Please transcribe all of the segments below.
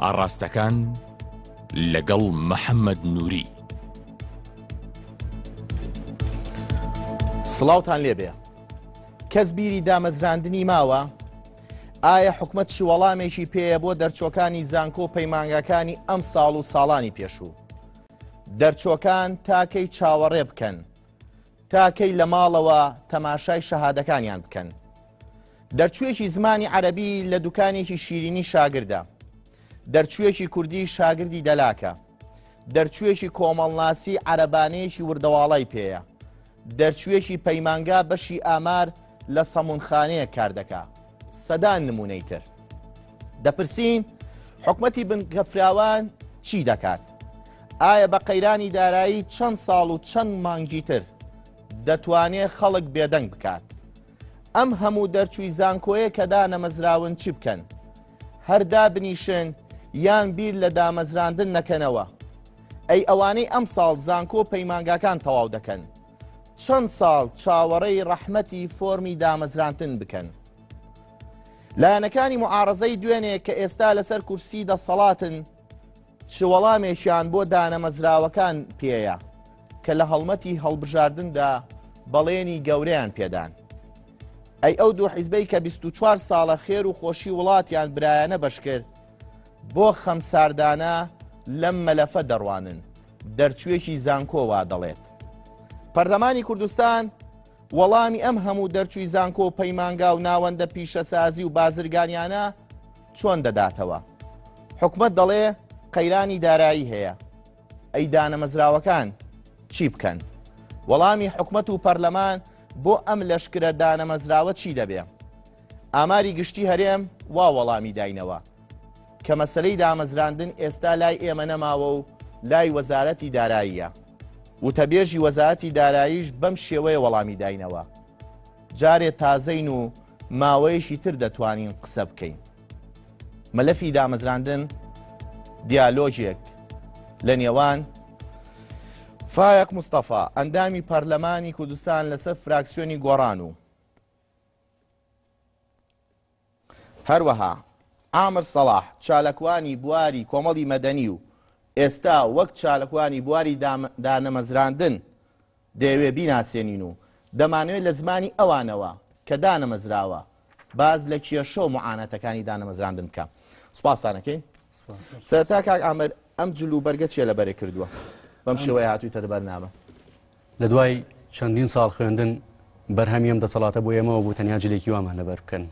ئاڕاستەکان لەگەڵ محەممەد نووری. سڵاوتان لێبێ. کەس بیری دامەزراندنی ماوە؟ ئایا حکومەت چ وەڵامێکی پێیە بۆ دەرچۆکانی زانکۆ و پەیمانگاکانی ئەم ساڵ و ساڵانی پێشوو؟ دەرچۆکان تاکەی چاوەڕێ بکەن؟ تا کەی لە ماڵەوە تەماشای شەهادەکانیان بکەن؟ دەرچوویەکی زمانی عەرەبی لە دوکانێکی شیرینی شاگردە. دەرچوویەکی کوردی شاگردی دەلاکە. دەرچوویەکی کۆمەڵناسی عەرەبانەیەکی وردەواڵای پێیە. دەرچوویەکی پەیمانگا بەشی ئامار لە سەمونخانەیەک کار دەکا. سەدان نموونەی تر. دەپرسین حکومەتی بنکەفراوان چی دەکات؟ ئایا بە قەیرانی دارایی چەند ساڵ و چەند مانگی تر دەتوانێ خەڵک بێدەنگ بکات؟ ئەم هەموو دەرچووی زانکۆیە کە دانەمەزراون چی بکەن؟ هەر دابنیشن یان بیر لە دامەزراندن نەکەنەوە؟ ئەی ئەوانەی ئەمساڵ زانکۆ و پەیمانگاکان تەواو دەکەن چەند ساڵ چاوەڕێی ڕەحمەتی فۆرمی دامەزراندن بکەن؟ لایەنەکانی معارەزەی دوێنێ کە ئێستا لەسەر کورسی دەسەڵاتن چ وەڵامێکیان بۆ دانەمەزراوەکان پێیە کە لە هەڵمەتی هەڵبژاردندا بەڵێنی گەورەیان پێدان؟ ئەی ئەو دوو حیزبەی کە 24 ساڵە خێر و خۆشی وڵاتیان برایانە بەشکرد بۆ خەمساردانە لەم مەلەفە دەڕوانن؟ دەرچوویەکی زانکۆ وا دەڵێت. پەرلەمانی کوردستان وەڵامی ئەم هەموو دەرچووی زانکۆ و پەیمانگا و ناوەندە پیشەسازی و بازرگانیانە چۆن دەداتەوە؟ حکومەت دەڵێ قەیرانی دارایی هەیە، ئەی دانەمەزراوەکان چی بکەن؟ وەڵامی حکومەت و پەرلەمان بۆ ئەم لەشکرە دانەمەزراوە چی دەبێ؟ ئاماری گشتی هەرێم وا وەڵامی داینەوە کە مەسەلەی دامەزراندن ئێستا لای ئێمە نەماوە و لای وەزارەتی داراییە. وتەبێژی وەزارەتی داراییش بەم شێوەیە وەڵامی داینەوە، جارێ تازەین و ماوەیەکی تر دەتوانین قسە بکەین. مەلەفی دامەزراندن دیالۆگێک لە نێوان فایەق مستەفا، ئەندامی پەرلەمانی کوردستان لەسەر فراکسیۆنی گۆڕان و هەروەها عامر سەڵاح، چاالکوانی بواری کۆمەڵی مەدەنی و ئێستا وەک چاالکوانی بواری دانەمەزراندن دەیەوێ بیناسێنین و دەمانەوێت لە زمانی ئەوانەوە کە دانەمەزراوە باز لە کێشە و معاناتەکانی دانەمەزراندن بکە. سوپاستانەکەین. سەرەتا کاک عامر ئەم جل و بەرگە چیە لەبەرێ کردووە بەم شێوەیە هاتوویتە بەرنامە؟ لە دوای چەندین ساڵ خوێندن بەرهەمی ئەم دەسەڵاتە بۆ ئێمەوە بوو تەنیا جلێکی وامان لەبەر بکەن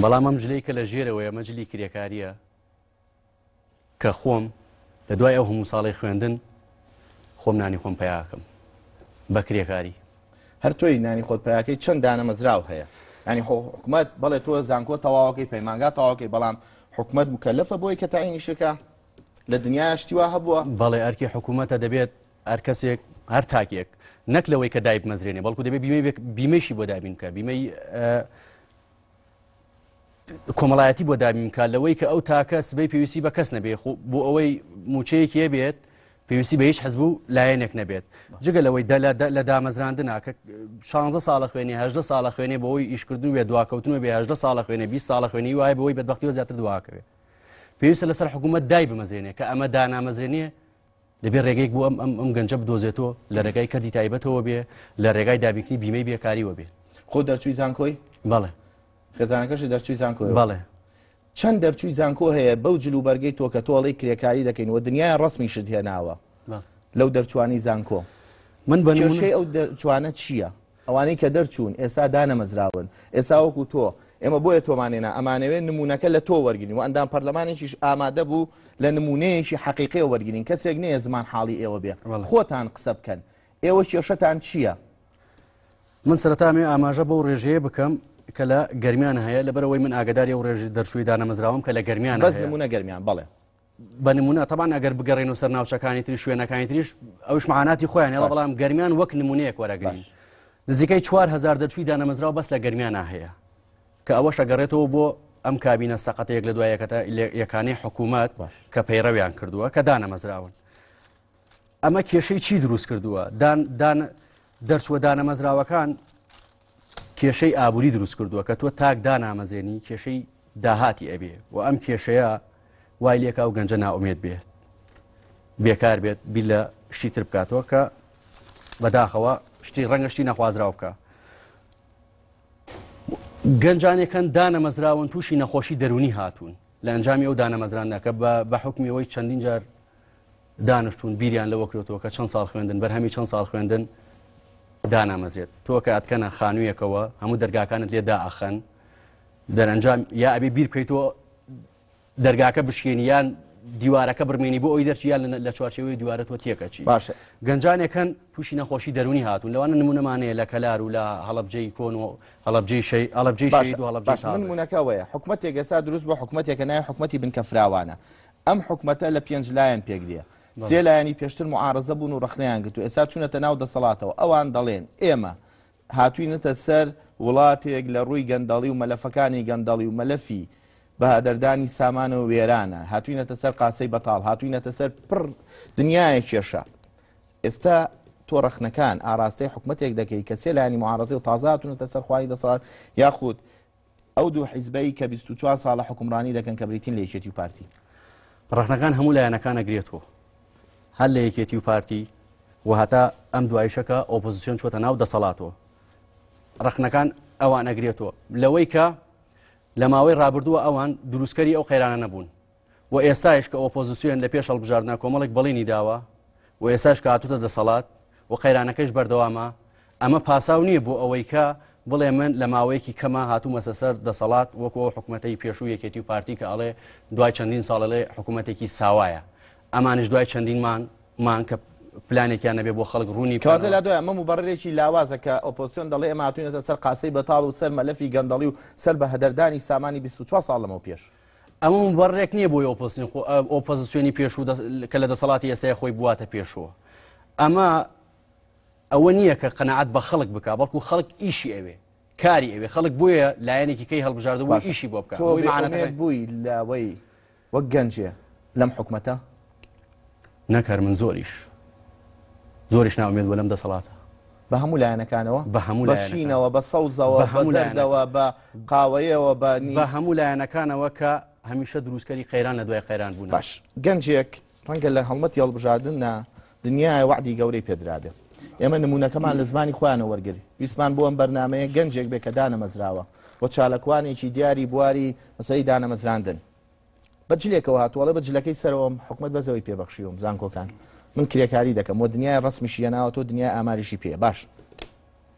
بەڵام ئەم جلەی کە لە ژێرەوەیە ئەمە جلی کرێکاریە کە خۆم لە دوای ئەو هەموو ساڵی خوێندن خۆم نانی خۆم پیاکەم بە کرێکاری. هەر تۆی نانی خۆت پیاکەی چەند دانەمەزراو هەیە ینی حکومت بەڵێ تۆ زانکۆ تەواوەکەی پەیمانگا تەواوەکەی بەڵام حکومت مکەلەفە بۆی کە تاینی شکە لە دنیا شتی وا هەبووە؟ بەڵێ ئەرکی حکوومەتە دەبێت هەر کەسێک هەر تاکێک نەک لەوەی کە دایبمەزرێنێ بەڵکو دەبێت بیمەی بیمەیشی بۆ دابین بکە بیمەی کۆمەڵایەتی بۆ دابین بکات لەوەی کە ئەو تاکە سبەی پێویستی بە کەس نەبێ بۆ ئەوەی موچەیەکی هەبێت پێویستی بە هیچ حزب و لایەنێک نەبێت جگە لەوەی لە دامەزراندنا کە 16 ساڵە خوێنێ 18 ساڵە خوێنێ بۆی ئیشکردن وێ دواکەوتن و بێ 18 ساڵە خوێنێ 20 ساڵە خوێنی وایە بۆی بەدبختیەوە زیاتر دواکەوێت پێویستە لەسەر حکوومەت دای بمەزرێنێ کە ئەمە دانامەزرێنێ دەبێ ڕێگەیەک بۆ ئەم ئەم ئەم گەنجە بدۆزێتەوە لە ڕێگای کەرتی تایبەتەوە بێ لە ڕێگای دابینکردنی بیمەی بێکاریوە بێ. خۆ دەرچووی زانکۆی؟ بەڵێ. خێزانەکەشت دەرچووی زانکۆیە؟ بەڵێ. چەند دەرچووی زانکۆ هەیە بەو جل و بەرگەی تۆ کە تۆ ئەڵێی کرێکاری دەکەین و دنیای ڕەسمیشت هێناوە لەو دەرچووانەی زانکۆ؟ من بە نموونە کێشەی ئەو دەرچووانە چییە؟ ئەوانەی کە دەرچوون ئێستا دانەمەزراون ئێستا وەکو تۆ ئێمە بۆیە تۆمانێنا ئەمانەوێت نمونەکە لە تۆ وەرگین و ئەندام پەرلەمانێکیش ئامادە بوو لە نمونەیەکی حەقیقی وەرگین کەسێک نییە زمان حاڵی ئێوە بێ خۆتان قسە بکەن ئێوە کێشەتان چییە؟ من سەرەتامێ ئاماژە بەو ڕێژەیە بکەم کە لە گەرمیان هەیە لەبەرەوەی من ئاگداری ئەو ڕێژ دەرچووی دانەمەزراوم کە لە گەرمیان بەس نمونە گەرمیان بەڵێ بە نمونە تەبان ئەگەر بگەڕێن و سەر ناوچەکانی تری شوێنەکانی تریش ئەوش معاناتی خۆیان هێڵە بەڵام گەرمیان وەک نمونەیەک وەرەگرین نزیکەی 4000 دەرچووی دانەمەزراو بەس لە گەرمیانە هەیە کە ئەوەش ئەگەڕێتەوە بۆ ئەم کابینە سەقەتە یەک لە دوای یەکەتە یەکانەی حکوومەت کە پەیڕەویان کردووە کە دانەمەزراون ئەمە کێشەی چی دروست کردووە دان دان دەرچوە دانەمەزراوەکان کێشەی ئابووری دروست کردووە کە تۆ تاک دانامەزرێنی کێشەی داهاتی ئەبێ و ئەم کێشەیە وای لێکا و گەنجە نائومێد بێت بێکار بێت بیر لە شتی تر بکاتەوە کە بەداخەوە شتی ڕەنگە شتی نەخوازراو بکە گەنجانێکەن دانەمەزراون تووشی نەخۆشی دەرونی هاتوون لە ئەنجامی ئەو دانەمەزراندنەکە بە حکمی ئەوەی چەندین جار دانیشتون بیریان لەوە کرێتەوە کە چەند ساڵ خوێندن بەرهەمی چەند ساڵ خوێندن دانامەزرێت تۆ کە ئەتکەنە خانوویەکەوە هەموو دەرگاکانت لێ دائەخەن دەرەنجام یا ئەبێ بیر بکەیتەوە دەرگاکە بشکێنی یان دیوارەکە بڕمێنی بۆ ئەوی دەرچی یان لە چوارچێوەی دیوارە تۆ تێکەچی باشە گەنجانێکن تووشی نەخۆشی دەرونی هاتوون لەوانە نمونەمانەیە لە کەلار و لە هەڵەبجەی کۆن و هەڵەبجەی شەی هەڵەبجەی شەهید و هەڵەبجەی باش من تازە. نمونەکە ئەوەیە حکومەتێک ئێستا دروست بووە حکومەتێکە ناوی حکومەتی بنکە فراوانە ئەم حکومەتە لە پێنج لایەن پێک دێ سێ لایەنی پێشتر معارەزە بوون و ڕەخنەیان گرت و ئێستا چوونەتە ناو دەسەڵاتەوە ئەوان دەڵێن ئێمە هاتووینەتە سەر وڵاتێک لە ڕووی گەندەڵی و مەلەفەکانی گەندەڵی و مەلەفی بەهەدەردانی سامانەوە وێرانە هاتووینەتە سەر قاسەی بەتاڵ هاتووینەتە سەر پڕ دنیایە کێشە ئێستا تۆ ڕەخنەکان ئاراستەی حکومەتێک دەکەی کە سێ لایەنی معارەزەی و تازە هاتوونەتە سەر خوانی دەسەڵات یاخود ئەو دوو حیزبەی کە 24 ساڵە حکومڕانی دەکەن کە بریتین لە یەکێتی و پارتی؟ ڕەخنەکان هەموو لایەنەکان ئەگرێتەوە هەر لە یەکێتی و پارتی و هەتا ئەم دوایشەکە ئۆپۆزیسیۆن چۆتە ناو دەسەڵاتەوە ڕەخنەکان ئەوان ئەگرێتەوە لەوەی کە لە ماوەی ڕابردووە ئەوان دروستکەری ئەو قەیرانە نەبوون و ئێستایش کە ئۆپۆزیسیۆن لە پێش هەڵبژاردنە کۆمەڵێک بەڵێنی داوە و ئێستاش کە هاتووتە دەسەڵات و قەیرانەکەیش بەردەوامە، ئەمە پاساو نییە بۆ ئەوەی کە بڵێ من لە ماوەیەکی کەما هاتوومەسە سەر دەسەڵات وەکو ئەو حکومەتەی پێشوو یەکێتی و پارتی کە ئەڵێ دوای چەندین ساڵ ئەڵێ حکومەتێکی ساوایە ئەمانیش دوای چەندین مان مان کە پلانێکیان نەبێ بۆ خەڵک ڕوونی کەواتە بکەنەوە. لا دوای ئەمە موبەڕرێکی لاوازە کە ئۆپۆزسیۆن دەڵێ ئێمە هاتووینەتە سەر قاسەی بەتاڵ و سەر مەلەفی گەندەڵی و سەر بەهەدەردانی سامانی 24 ساڵ لەمەو پێش. ئەمە موبەڕرێک نییە بۆی ئۆپۆزسیۆن خۆ ئۆپۆزسیۆنی پێشوو کە لە دەسەڵاتی ئێستای خۆی بواتە پێشەوە. ئەمە ئەوە نییە کە قەناعەت بە خەڵک بکا بەڵکو خەڵک ئیشی ئەوێ کاری ئەوێ خەڵک بۆیە لایەنێکی کەی هەڵبژاردە بۆ ئیشی بۆ بکە تۆ بێ بووی لەوەی وەک گەنجێ لەم حکومەتە؟ نەکەر من زۆریش زۆریش ناومێت بۆ لەم دەسەڵاتە بە هەموو لایەنەکانەوە بە هەموو بە شینەوە بە سەوزەوە بە زەردەوە بە قاوەیەوە بە بە هەموو لایەنەکانەوە کە هەمیشە دروستکەری قەیران لە دوای قەیران بوون باش گەنجێک ڕەنگە لە هەڵمەتی هەڵبژاردندا دنیایە وەعدی گەورەی پێدرابێ. ئێمە نموونەکەمان لە زمانی خۆیانەوە وەرگرت. ویستمان بۆ ئەم بەرنامەیە گەنجێک بێ کە دانەمەزراوە و چاالکوانێکی دیاری بواری مەسەلەی دانەمەزراندن. بە جلێکەوە هاتووە ئەڵێ بە جلەکەی سەرەوەم حکومەت بەس ئەوەی پێ بەخشیوم زانکۆکان من کرێکاری دەکەم و دنیای ڕەسمیشی هێناوە تۆ دنیای ئاماریشی پێ باش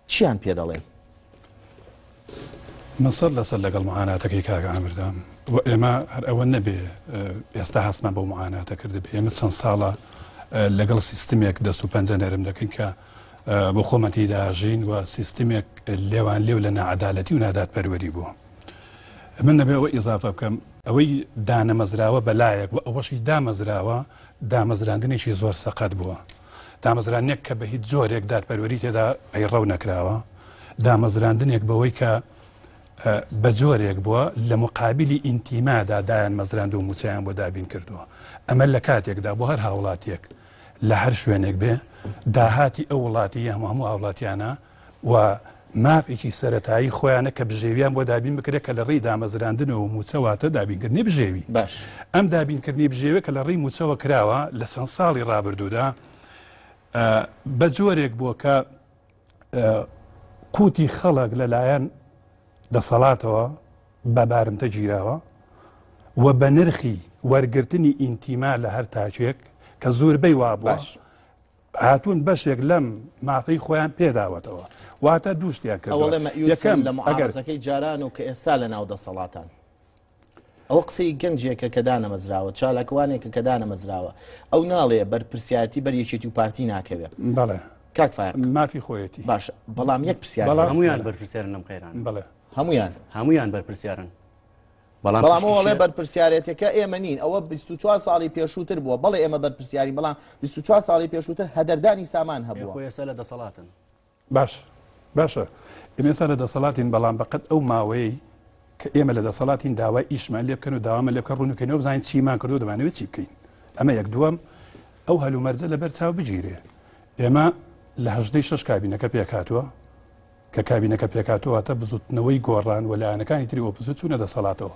چیان پێ دەڵێن؟ من سەد لەسەر لەگەڵ معاناتەکەی کاک عامردام و ئێمە هەر ئەوە نەبێ ئێستا هەستمان بەو معاناتە کردبێ ئێمە چەند ساڵە لەگەڵ سیستمێک دەست و پەنجە نەرم دەکەین کە بۆ خۆمان تێیدا ژین و سیستمێک لێوان لێو لە ناعەدالەتی و نادادپەروەری بووە من نەبێ ئەوە ئیزافە بکەم ئەوەی دانەمەزراوە بەلایەک و ئەوەشی دامەزراوە دامەزراندنێکی زۆر سەقەت بووە. دامەزراندنێک کە بە هیچ جۆرێک دادپەروەری تێدا پەیڕەو نەکراوە، دامەزراندنێک بەوەی کە بە جۆرێک بووە لە مقابلی ئینتیمادا دایان مەزراند و موچەیان بۆ دابین کردووە. ئەمە لە کاتێکدا بۆ هەر هاوڵاتیەک لە هەر شوێنێک بێ داهاتی ئەو وڵاتی هەموو هەموو هاوڵاتیانە و مافێکی سەرەتایی خۆیانە کە بژێویان بۆ دابین بکرێت کە لە ڕێی دامەزراندنەوە مووچە واتە دابینکردنی بژێوی باش ئەم دابینکردنی بژێوێ کە لە ڕێی مووچەوە کراوە لە چەند ساڵی ڕابردوودا بە جۆرێک بووە کە قوتی خەڵک لەلایەن دەسەڵاتەوە بە بارمتە گیراوە و بە نرخی وەرگرتنی ئینتیما لە هەر تاکێک کە زۆربەی وابووە هاتوون بەشێک لەم مافەی خۆیان پێداوەتەوە واتە دوو شتیان کردووە. ئەوەڵێ مەئیوسن یەکەم لە ئەگەر معارەزەکەی جاران و کە ئێستا لە ناو دەسەڵاتان. ئەوە قسەی گەنجێکە کە دانەمەزراوە، چالاکوانێکە کە دانەمەزراوە. ئەو ناڵێ بەرپرسیارەتی بەر یەکێتی و پارتی ناکەوێ. بەڵێ. کاک فایەق. مافی خۆیەتی. باشە بەڵام یەک پرسیار بەڵام هەیە. هەموویان بەرپرسیارن لەم قەیرانە. بەڵێ. هەموویان. هەموویان بەرپرسیارن. بەڵام بەڵام ئەو ئەڵێ پشتیشی بەرپرسیارێتەکە ئێمە نین ئەوە 24 ساڵی پێشووتر بووە بەڵێ ئێمە بەرپرسیارین بەڵام 24 ساڵی پێشووتر هەدەردانی سامان هەبووە. خۆ ئێستا لە دەسەڵاتن. باش باشە ئێمە ئێستا لە دەسەڵاتین بەڵام بەقەد ئەو ماوەیەی کە ئێمە لە دەسەڵاتین داوای ئیشمان لێ بکەن و داوامان لێ بکەن ڕوون بکەینەوە بزانین چیمان کردو دەمانەوێت چی بکەین ئەمە یەک دووەم ئەو هەلومەرجە لەبەر چاو بگیرێ ئێمە لە هەژدەی شەش کابینەکە پێکهاتووە کە کابینەکە پێکهاتووە واتە بزوتنەوەی گۆڕان و لایەنەکانی تری ئۆپۆزیسیۆن چوونە دەسەڵاتەوە.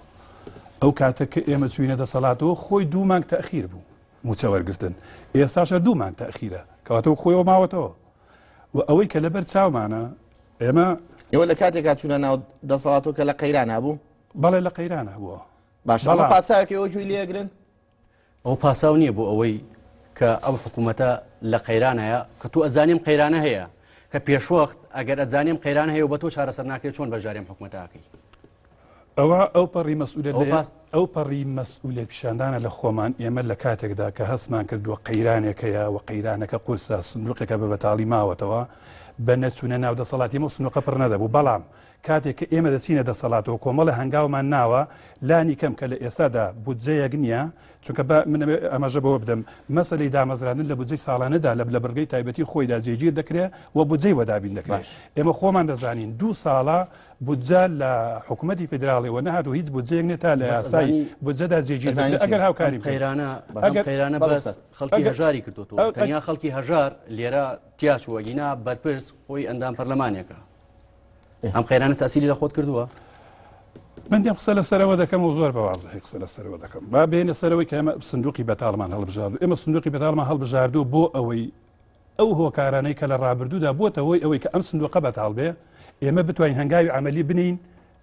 ئەو کاتە کە ئێمە چووینە دەسەڵاتەوە خۆی دوو مانگ تەئخیر بوو مووچە وەرگرتن، ئێستاش هەر دوو مانگ تەئخیرە، کەواتە وەک خۆیەوە ماوەتەوە. و ئەوەی کە لەبەر چاومانە ئێمە. ئێوە لە کاتێکا چوونە ناو دەسەڵاتەوە کە لە قەیرانا بوو؟ بەڵێ لە قەیرانا بووە. باشە ئەمە پاساوێکە ئێوە گوێی لێ ئەگرن؟ ئەوە پاساو نییە بۆ ئەوەی کە ئەو حکوومەتە لە قەیرانایە کە تۆ ئەزانیم قەیرانە هەیە کە پێشوەخت ئەگەر ئەزانیم قەیران هەیە و بە تۆ چارەسەر ناکرێت چۆن بەشداری ئەم حکوومەتە ئەکەی؟ ئەوە ئەو پەڕی مەسئولیت ئەو پەڕی مەسئولیت پیشاندانە لە خۆمان ئێمە لە کاتێکدا کە هەستمان کردووە قەیرانێک هەیە و قەیرانەکە قورسە سندوقێکە بە بەتاڵی ماوەتەوە بە نەچوونە ناو دەسەڵاتی ئەو سندوقە پڕ نەدەبوو بەڵام کاتێک کە ئێمە دەچینە دەسەڵاتەوە کۆمەڵە هەنگاومان ناوە لانی کەم کە لە ئێستادا بودجەیەک نییە چونکە با من ئەمەژە بەوە بدەم مەسەلەی دامەزراندن لە بودجەی ساڵانەدا لە لە بڕگەی تایبەتی خۆیدا جێگیر دەکرێت و بودجەی بۆ دابین دەکرێت ئێمە خۆمان دەزانین دوو ساڵە بودجە لە حکوومەتی فیدراڵیەوە نەهات و هیچ بودجەیەک نیە تا لە یاسای بودجەدا جێگیر دەکرێت ئەگەر هاوکاری بکەن. قەیرانە ئەگەر قەیرانە بەس خەڵکی هەژاری کردوتەوە تەنیا خەڵکی هەژار لێرە تیاچووە گینا بەرپرس خۆی ئەندام پەرلەمانێکە ئەم قەیرانە تاسیلی لە خۆت کردووە؟ من دێم قسە لەسەرەوە دەکەم و زۆر بە وازحی قسە لەسەرەوە دەکەم با بێنە سەرەوەی کە ئێمە سندوقی بەتاڵمان هەڵبژاردو ئێمە سندوقی بەتاڵمان هەڵبژاردو بۆ ئەوەی ئەو هۆکارانەی کە لە ڕابردوودا بۆتە هۆی ئەوەی کە ئەم سندوقە بەتاڵ بێ ئێمە بتوانین هەنگاوی عملی بنین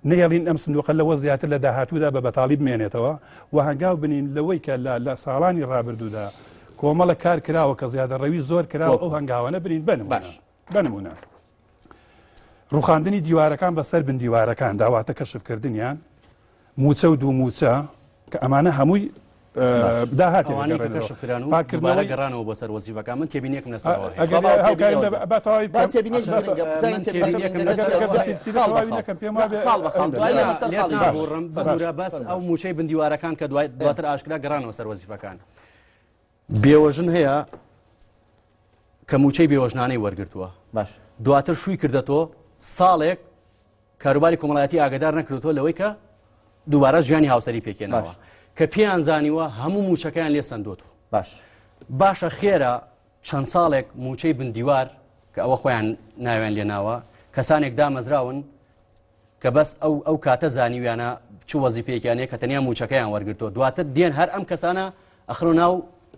نەیەڵین ئەم سندوقە لەوە زیاتر لە داهاتوودا بە بەتاڵی بمێنێتەوە و هەنگاو بنین لەوەی کە لە ساڵانی ڕابردوودا کۆمەڵە کار کراوە کە زیادەڕەوی زۆر کراوە ئەو هەنگاوانە بنین بنمونە بە نمونە ڕوخاندنی دیوارەکان بەسەر بن دیوارەکاندا واتە کەشفکردنیان موچە و دوو موچە کە ئەمانە هەمووی داهاتی پاکردنەوە گەڕانەوە بۆ سەر وەزیفەکان من تێبینێکم لەسەر بەس ئەو موچەی بندیوارەکان کە دواتر ئاشکرا گەڕانەوە سەر وەزیفەکان بێوەژن هەیە کە موچەی بێوەژنانەی وەرگتووە باش دواتر شووی کردەتۆ ساڵێک کاروباری کۆمەڵایەتی ئاگدار نەکردوتەوە لەوەی کە دووبارە ژیانی هاوسەری پێکێنەوە کە پێیان زانیوە هەموو موچەکەیان لێ سندۆت باش باشە خێرا چەند ساڵێک موچەی بندیوار کە ئەوە خۆیان ناویان لێناوە کەسانێک دامەزراون کە بەس ئەو ئەو کاتە زانیویانە چ وەزیفەیەکیان هەیە کە تەنیا مووچەکەیان وەرگرتووە دواتر دێن هەر ئەم کەسانە ئەخرە ناو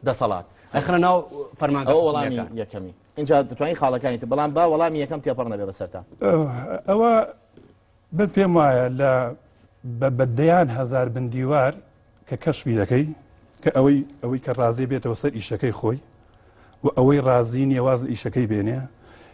دەسەڵات ئەخرە ناو فەرمانگە ئەوە وەڵامی یەکەمی اینجا دەتوانین خاڵەکانی تر بەڵام با وەڵامی یەکەم تێپەڕ نەبێ بەسەرتا ئەوە من پێم وایە لە بە دەیان هەزار بندیوار کە کەشفی دەکەی کە ئەوەی ئەوەی کە ڕازی بێتەوە سەر ئیشەکەی خۆی و ئەوەی ڕازی نییە واز لە ئیشەکەی بێنێ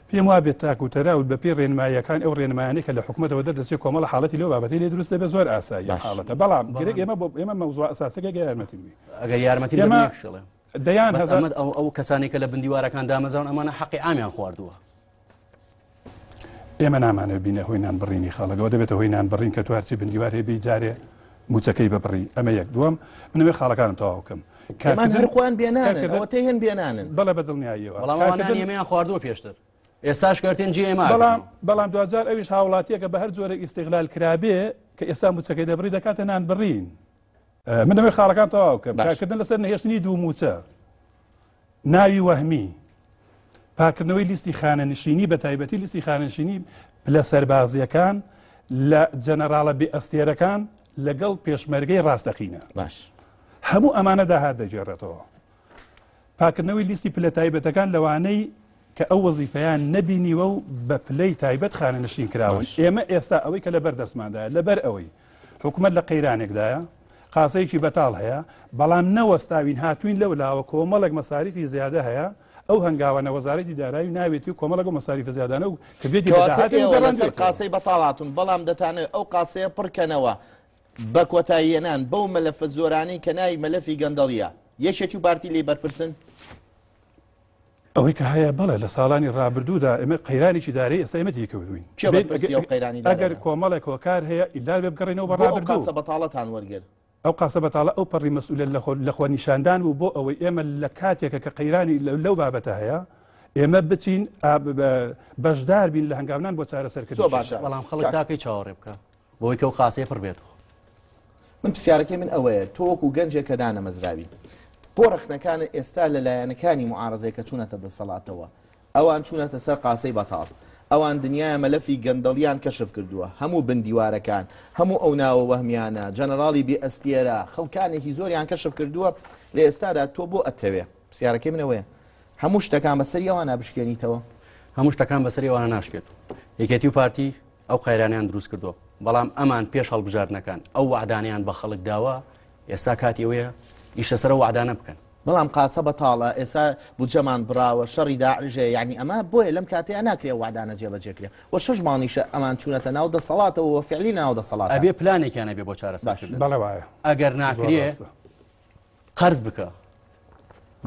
پێم وا بێت تاک و تەرا و بەپێی ڕێنماییەکان ئەو ڕێنمایانەی کە لە حکوومەتەوە دەردەچێت کۆمەڵە حاڵەتی لەو بابەتەی لێ دروست دەبێت زۆر ئاسایی حاڵەتە بەڵام گرنگ ئێمە بۆ ئێمە مەوزوع ئەساسەکە گەر یارمەتیم بی ئەگەر یارمەتی ئێمە شڵێ دەیان بەس هەزار ئەمە ئەو ئەو کەسانێک کە لە بندیوارەکان دامەزراون ئەمانە حەقی عامیان خواردووە ئێمە نامانەوێت بینە هۆی نان بڕینی خەڵک ئەوە دەبێتە هۆی نان بڕین کە تو هەرچی بندیوار هەیە بێی جارێ موچەکەی ببڕی ئەمە یەک دووەم من ئەوێ خاڵەکانم تەواو بکەم کارکردن هەر خۆیان بێنانن ئەوە تێهێن بێنانن بەڵێ بە دڵنیاییەوە بەڵام ئەوانە ئێمەیان خواردووە پێشتر ئێستاش کەرتێن جێ ئێمە بەڵام بەڵام دواجار ئەویش هاوڵاتیەکە بە هەر جۆرێک ئیستیغلال کرابێ کە ئێستا موچەکەی دەبڕی دەکاتە نان بڕین من دەمەوێت خاڵەکان تەواو بکەم کارکردن لەسەر نەهێشتنی دوو موچە ناوی وەهمی، پاکردنەوەی لیستی خانەنشینی بە تایبەتی لیستی خانەنشینی پلە سەربازییەکان لە جەنەراڵە بێ ئەستێرەکان لەگەڵ پێشمەرگەی ڕاستەقینە. باش. هەموو ئەمانە داهات دەگێڕێتەوە. پاکردنەوەی لیستی پلە تایبەتەکان لەوانەی کە ئەو وەزیفەیان نەبینیوە و بە پلەی تایبەت خانەنشین کراون. ئێمە ئێستا ئەوەی کە لەبەر دەستماندایە لەبەر ئەوەی حکومەت لە قەیرانێکدایە، قاسەیەکی بەتاڵ هەیە، بەڵام نەوەستاوین هاتووین لەولاوە کۆمەڵێک مەساریفی زیادە هەیە، ئەو هەنگاوانە وەزارەتی دارایی ناوێتی و کۆمەڵێک ئەو مەساریفە زیادانە و کردوێتی بە کەواتە داهاتی و ئێوە لەسەر گەڕاندوێتەوە. قاسەی بەتاڵ هاتوون، بەڵام دەتانەوێت ئەو قاسەیە پڕکەنەوە بە کۆتاییهێنان بەو مەلەفە زۆرانەی کە ناوی مەلەفی گەندەڵییە، یەکێتی و پارتی لێی بەرپرسن؟ ئەوەی کە هەیە بەڵێ لە ساڵانی ڕابردوودا ئێمە قەیرانێکی دارایی ئێستا ئێمە تێکەوتوین کێ بەرپرسی ئەو قەیرانی ئەگەر دارایە؟ کۆمەڵێک هۆکار هەیە ئیلا بێ بگەڕێنەوە بە بۆ ئەو ڕابردوو قاسە بەتاڵەتان وەرگرت؟ ئەو قاسە بەتاڵە ئەو پەڕی مەسئولیەت لە خۆ لە خۆ نیشاندان بوو بۆ ئەوەی ئێمە لە کاتێکە کە قەیرانی لەو بابەتە هەیە ئێمە بچین بەشدار بین لە هەنگاونان بۆ چارەسەرکردنی زۆر باشە. کێشە. بەڵام خەڵک تاکەی چاوەڕێ بکە بۆی کە ئەو قاسەیە پڕ بێتەوە. من پرسیارەکەی من ئەوەیە تۆ وەکو گەنجێک کە دانەمەزراوی بۆ ڕەخنەکانت ئێستا لە لایەنەکانی معارەزەیە کە چوونەتە دەسەڵاتەوە ئەوان چوونەتە سەر قاسەی بەتاڵ. ئەوان دنیایە مەلەفی گەندەڵیان کەشف کردووە، هەموو بن دیوارەکان، هەموو ئەو ناوە وەهمیانە، جەنەراڵی بێ ئەستێرە، خەڵکانێکی زۆریان کەشف کردووە، لە ئێستادا تۆ بۆ ئەتەوێ، پرسیارەکەی من ئەوەیە، هەموو شتەکان بەسەری ئەوانە بشکێنیتەوە؟ هەموو شتەکان بەسەری ئەوانە ناشکێت. یەکێتی و پارتی ئەو قەیرانەیان دروست کردووە، بەڵام ئەمان پێش هەڵبژاردنەکان ئەو وەعدانەیان بە خەڵک داوە، ئێستا کاتی ئەوەیە ئیش لەسەر ئەو وەعدانە بکەن. بەڵام قاسە بەتاڵە، ئێستا بودجەمان بڕاوە، شەڕی داعش هەیە، یانی ئەمە بۆیە لەم کاتەیا ناکرێ ئەو وەعدانە جێبەجێ کرێ و شەش مانگیشە ئەمان چوونەتە ناو دەسەڵاتەوە و فعلی ناو دەسەڵاتە. ئەبێ پلانێکیان هەبێ بۆ چارەسەرکردن. بەڵێ وایە. ئەگەر ناکرێ قەرز بکە.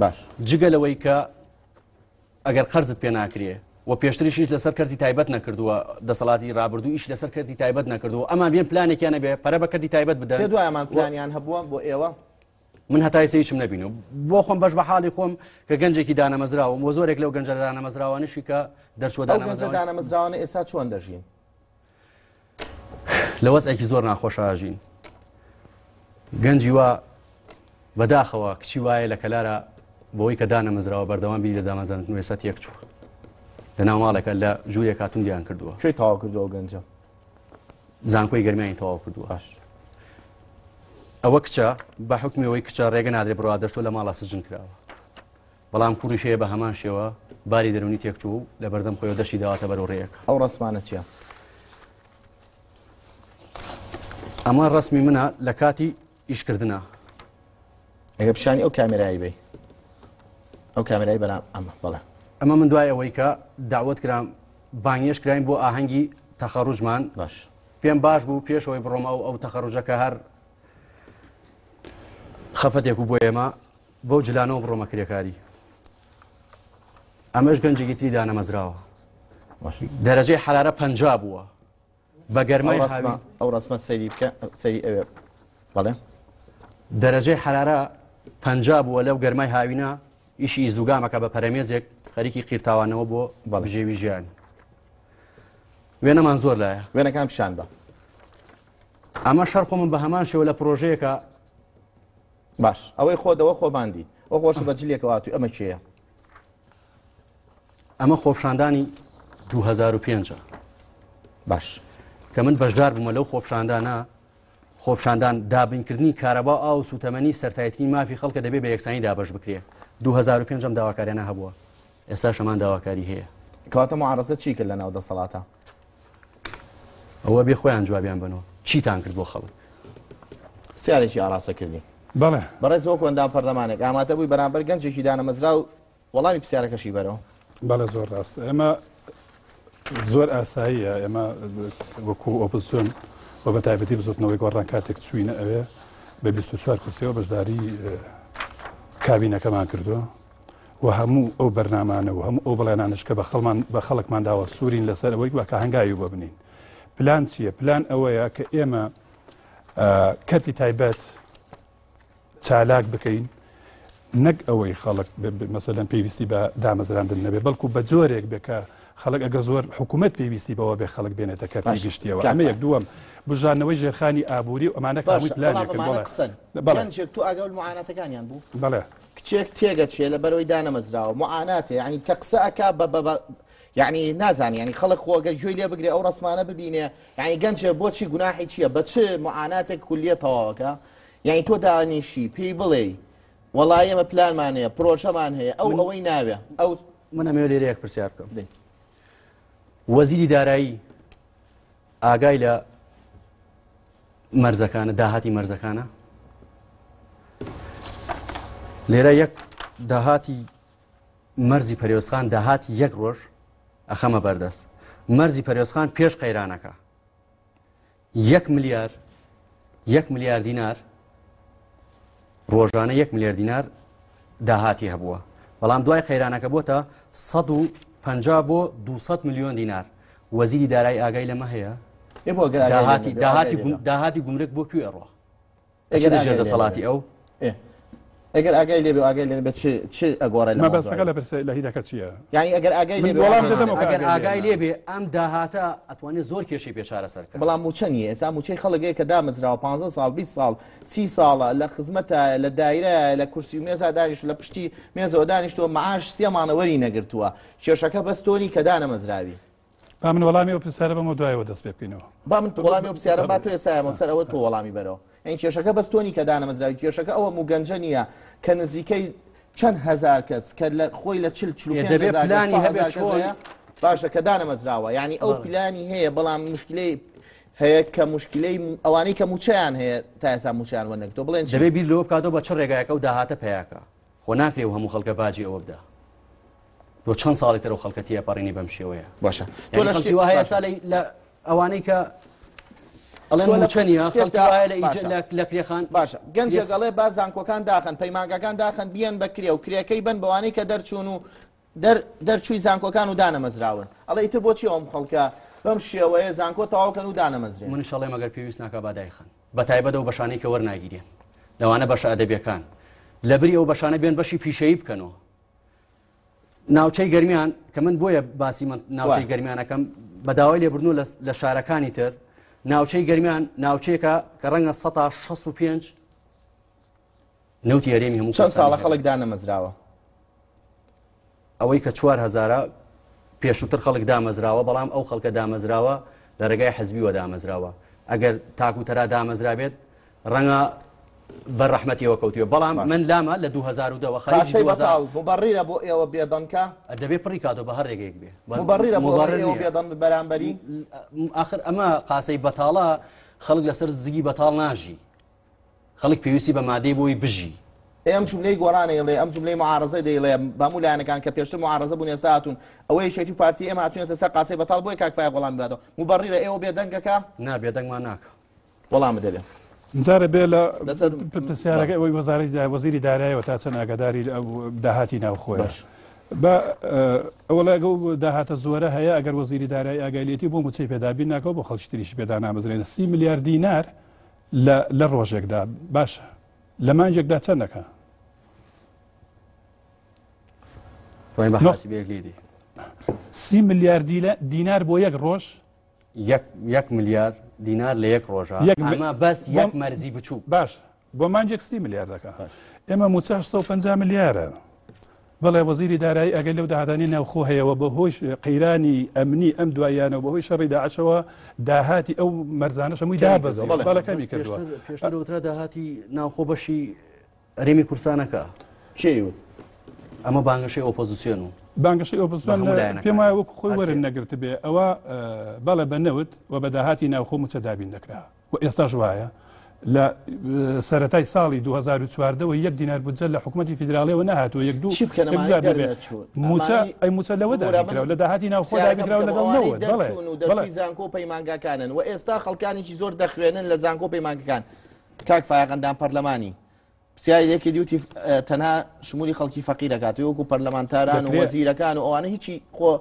باش. جگە لەوەی کە ئەگەر قەرزت پێ ناکرێ و پێشتریش ئیش لەسەر کەرتی تایبەت نەکردووە، دەسەڵاتی ڕابردوو ئیش لەسەر کەرتی تایبەت نەکردووە، ئەمان بێن پلانێکیان هەبێ پەرە بە کەرتی تایبەت بدەن. پێت وایە ئەمان پلانیان هەبووە بۆ ئێوە؟ من هەتا ئێستا هیچم نەبینیوە. بۆ خۆم بەش بە حاڵی خۆم کە گەنجێکی دانەمەزراوم و زۆرێک لەو گەنجە دانەمەزراوانەشی کە دەرچووە ئەو گەنجە دانەمەزراوانە ئێستا چۆن دەژین؟ لە وەزعێکی زۆر ناخۆشا ئەژین. گەنجی وا بەداخەوە کچی وایە لە کەلارە بەوەی کە دانەمەزراوە بەردەوام بیری لە دامەزراندن و ئێستا تێک چووە لە ناو ماڵێکە لە ژوورێکا توندیان کردووە. کوێی تەواو کردووە ئەو گەنجە؟ زانکۆی گەرمیانی تەواو کردووە. باش. ئەوە کچە بە حوکمی ئەوەی کچە ڕێگە نادرێ بڕوا دەشتۆ لە ماڵا سجن کراوە. بەڵام کوڕیش هەیە بە هەمان شێوە باری دەروونی تێکچوو و لە بەردەم خۆیەوە دەشی داوەتە بەرەو ڕێیەک. ئەو ڕەسمانە چییە؟ ئەمە ڕەسمی منە لە کاتی ئیشکردنا. ئەگەر پیشانی ئەو کامێرایی بەی. ئەو کامێرای بەرام ئەمە بەڵێ. ئەمە من دوای ئەوەی کە داوەت کرام بانگێشت کراین بۆ ئاهەنگی تەخەڕوجمان. باش. پێم باش بوو پێش ئەوەی بڕۆم ئەو ئەو تەخەڕوجە کە هەر خەفەتێک بوو بۆ ئێمە بەو جلانەوە بڕۆمە کرێکاری. ئەمەش گەنجێکی تری دانەمەزراوە. دەرەجەی حەرارە 50 بووە. بە گەرمای هاوین. ئەو ڕەسمە سەیری بکە، سەیری ئەوێ. بەڵێ. دەرەجەی حەرارە 50 بووە لەو گەرمای هاوینە ئیشی ئیزوگامەکە بە پەرەمێزێک خەریکی قیرتاوانەوە بۆ بژێوی ژیان. وێنەمان زۆر لایە. وێنەکان پیشان بە. ئەمە شەڕ خۆ من بە هەمان شێوە لە پرۆژەیەکە باش ئەوەی خۆ دەوە خۆمان دیت ئەو خۆش بە جلێکەوە هاتووی ئەمە کێیە؟ ئەمە خۆپشاندانی 2005 باش کە من بەشدار بوومە لەو خۆپشاندانە خۆپشاندان دابینکردنی کارەبا و ئاو و سوتەمەنی سەرتایترین مافی خەڵکە دەبێ بە یەکسانی دابەش بکرێ 2005 ئەم داواکاریانە هەبووە ئێستا شەمان داواکاری هەیە. کەواتە معارەزە چی کرد لە ناو دەسەڵاتە؟ ئەوە بێ خۆیان جوابیان بەنەوە چیتان کرد بۆ خەڵک؟ پرسیارێکی ئاڕاستە کردی. بەڵێ. بەڕێز وەکو ئەندام پەرلەمانێک ئامادە بووی بەرامبەر گەنجێکی دانەمەزراو وەڵامی پرسیارەکەشی بەرەوە. بەڵێ زۆر ڕاست ئێمە زۆر ئاساییە ئێمە وەکو ئۆپۆزسیۆن و بە تایبەتی بزوتنەوەی گۆڕان کاتێک چوینە ئەوێ بە 24 کورسیەوە بەشداری کابینەکەمان کردووە و هەموو ئەو بەرنامانە و هەموو ئەو بەڵێنانەش کە بە خەڵمان بە خەڵکمان داوە سوورین لەسەر ئەوەی کە هەنگاوی بۆ بنین. پلان چییە؟ پلان ئەوەیە کە ئێمە کەرتی تایبەت چالاک بکەین نەک ئەوەی خەڵک مەسەلەن پێویستی بە دامەزراندن نەبێ بەڵکو بە جۆرێک بێ کە خەڵک ئەگە زۆر حکوومەت پێویستی بەوە بێ خەڵک بێنێتە کەرتی گشتیەوە ئەمە یەک دووەم بژانەوەی ژێرخانی ئابووری و ئەمانە هەمووی پلانێکن بەڵێ قسەن گەنجێک تۆ ئاگاو معاناتەکانیان بوو بەڵێ کچێک تێگەچێ لە بەرەوەی دانەمەزراوە معاناتێ یعنی کە قسە ئەکا بە بە یعنی نازانی یعنی خەڵک خۆ گەر گوێی لێ بگرێ ئەو ڕسمانە ببینێ یعنی گەنجێ بۆچی گوناحی چییە بە چ معاناتێک کولیە تەواوەکە یعنی تۆ دانیشی پێی بڵێ وەڵا ئێمە پلانمان هەیە پرۆژەمان هەیە ئەو ئەوەی ناوێ ئەو من ئەمەوێ لێرە یەک پرسیار بکەم وەزیری دارایی ئاگای لە مەرزەکانە داهاتی مەرزەکانە لێرە یەک داهاتی مەرزی پەرێزخان داهاتی یەک ڕۆژ ئەخەمە بەردەست مەرزی پەرێزخان پێش قەیرانەکە یەک ملیار یەک ملیار دینار ڕۆژانە یەک ملیار دینار داهاتی هەبووە بەڵام دوای قەیرانەکە بۆتە 150 بۆ 200 میلیۆن دینار وەزیری دارایی ئاگای لەمە هەیە داهاتی گومرک بۆ کوێ ئەڕوا ئەگەر ژێر دەسەڵاتی ئەو ئەگەر ئاگای لێ بێ ئاگای لێ بێ چ ئەگۆڕێ لە مەبەستەکە لە پرسە لە هینەکە چییە؟ یعنی ئەگەر ئاگای لێ بێ وەڵام دەدەمەوە کە ئەگەر ئاگای لێ بێ ئەم داهاتە ئەتوانێت زۆر کێشەی پێ چارەسەر بکات. بەڵام مووچە نییە ئێستا مووچەی خەڵک هەیە کە دامەزراوە 15 ساڵ 20 ساڵ 30 ساڵە لە خزمەتایە لە دایرەیە لە کورسی و مێزا دانیشت لە پشتی مێزەوە دانیشتووە معاش سێ مانە وەری نەگرتووە کێشەکە بەس تۆ نی کە دانەمەزراوی. با من وەڵامی ئەو پرسیارە بەمەوە دوایەوە دەست پێ بکەینەوە. با من وەڵامی ئەو پرسیارە با تۆ ئێستا یامەوە سەر ئەوە تۆ وەڵامی بەرەوە. یانی کێشەکە بەس تۆ نی کە دانەمەزراوی کێشەکە ئەوە موگەنجە نییە کە نزیکەی چەند هەزار کەس کە لە خۆی لە 40 45 دەبێ هەزار کەس پلانی 100 هەبێ هەزار کەس چۆن؟ هەیە باشە کە دانەمەزراوە یعنی ئەو بەڵێ. پلانی هەیە بەڵام مشکلەی هەیە کە مشکلەی ئەوانەی کە موچەیان هەیە تا ئێستا موچەیان وەرنەگرتووە بڵێن چی؟ دەبێ بیر لەوە بکاتەوە بە چ ڕێگایەک ئەو داهاتە پەیاکا خۆ ناکرێ ئەو هەموو خەڵکە باجی ئەوە بدا بۆ چەند ساڵی تر ئەو خەڵکە تێپەڕینی بەم شێوەیە باشە تۆ یعنی لە خەڵکی شتێ وا هەیە باشە ئێستا لە ئەوانەی کە ئەڵێن تۆ لە موچە نییە خەڵکی شتێکدا وایە لە ئیجە باشە لە لە کرێخان باشە کرێ گەنجێک ئەڵێ با زانکۆکان داخەن پەیمانگاکان داخەن بیەن بە کرێ و کرێکەی بن بەوانەی کە دەرچوون و دەر دەرچووی زانکۆکان و دانەمەزراون ئەڵێ ئیتر بۆچی ئەم خەڵکە بەم شێوەیە زانکۆ تەواوکەن و دانەمەزرێن منیش ئەڵێم ئەگەر پێویست ناکا با دایخەن بە تایبەت ئەو بەشانەی کە وەرناگیرێن لەوانە بەشە ئەدەبیەکان لەبری ئەو بەشانە بێن بەشی پیشەیی بکەنەوە ناوچەی گەرمیان کە من بۆیە باسی من ناوچەی گەرمیانەکەم بە داوای لێبردنەوە لە شارەکانی تر ناوچەی گەرمیان ناوچەیەکە کە ڕەنگە 165 نەوتی هەرێمی هەموو چەند کوردستانی ساڵە هەبێت. خەڵک دانەمەزراوە؟ ئەوەی کە 4000 پێشووتر خەڵک دامەزراوە بەڵام ئەو خەڵکە دامەزراوە لە ڕێگای حزبیوە دامەزراوە ئەگەر تاکو تەرا دامەزرابێت ڕەنگە بەر ڕەحمەتیەوە کەوتوێ بەڵام من لامە لە 2010 وە خەریکی قاسەی 2000 بەتاڵ مبەڕیرە بۆ ئێوە بێدەنکە؟ دەبێ پڕی کاتەوە بە هەر ڕێگەیەک بێ مبەڕیرە بۆ مبەڕیر ئێوە نییە. بێدەنگ بەرامبەری؟ ئاخر ئەمە قاسەی بەتاڵە خەڵک لەسەر زگی بەتاڵ ناژی خەڵک پێویستی بە مادەی بۆی بژی. ئەی ئەم جوملەی گۆڕان ئەیڵێ، ئەم جوملەی معارەزە دەیڵێ، بە هەموو لایەنەکان کە پێشتر معارەزە بوون ئێستا هاتوون، ئەوە یەکێتی و پارتی ئێمە هاتوونەتە سەر قاسەی بەتاڵ بۆیە کاک فایەق وەڵامی باتەوە. موبەڕیرە ئێوە بێدەنگەکە؟ نا بێدەنگمان ناکا. وەڵامت دەبێ. جارێ بێ لە لەسەر پرسیارەکە ئەوەی وەزارەتی وەزیری دارایەوە تا چەند ئاگاداری ئەو داهاتی ناوخۆیە. باش. بە ئەوەڵا ئەگەو داهاتە زۆرە هەیە ئەگەر وەزیری دارایی ئاگای لێتی بۆ مووچەی پێدابین ناکەوە بۆ خەڵکی تریشی پێدا نامەزرێنە 30 ملیار دینار لە لە ڕۆژێکدا باشە لە مانگێکدا چەند دەکا؟ توانین بە حاسبەیەک لێی دێ. 30 ملیار دینار بۆ یەک ڕۆژ؟ یەک یەک ملیار دینار لە یەک ڕۆژە ئەمە بەس یەک مەرزی بچوو باش بۆ مانگێک 30 ملیار دەکا ئێمە مووچە 850 ملیارە بەڵێ وەزیری دارایی ئەگەر لەو داهاتانی ناوخۆ هەیەوە بە هۆی قەیرانی ئەمنی ئەم دواییانەوە بەهۆی شەڕی داعشەوە داهاتی ئەو مەرزانەش هەمووی دابەزیوە بەڵێ کەمی کردووە پێشتر وترا داهاتی ناوخۆ بەشی هەرێمی کوردستانەکە کێ وت؟ ئەمە بانگەشەی ئۆپۆزیسیۆن و بانگەشەی ئۆپۆزیسیۆن پێم وایە وەکو خۆی وەرن نەگرتبێ ئەوە بەڵێ بە نەوت و بە داهاتی ناوخۆ مووچە دابین دەکرا و ئێستاش وایە لە سەرەتای ساڵی 2014 وە یەک دینار بودجە لە حکوومەتی فیدراڵیەوە نەهاتووە یەک دوو چی بکەن ئەمانەی جار نەبێ دەرنەچوون؟ مووچە ئەمانەی ئەی مووچە لەوە بورە من دابینکراوە لە داهاتی ناوخۆ پرسیارەکەم دابینکراوە بکەم لەگەڵ ئەوانەی نەوت بەڵێ دەرچوون و بەڵێ دەرچووی زانکۆ و پەیمانگاکانن و ئێستا خەڵکانێکی زۆر دەخوێنن لە زانکۆ و پەیمانگەکان کاک فایەق ئەندام پەرلەمانی پرسیاری لێ کردی وتی تەنها شمولی خەڵکی فەقیر ئەکات وەکو پەرلەمانتاران و دەکرێ. وەزیرەکان و ئەوانە هیچی خۆ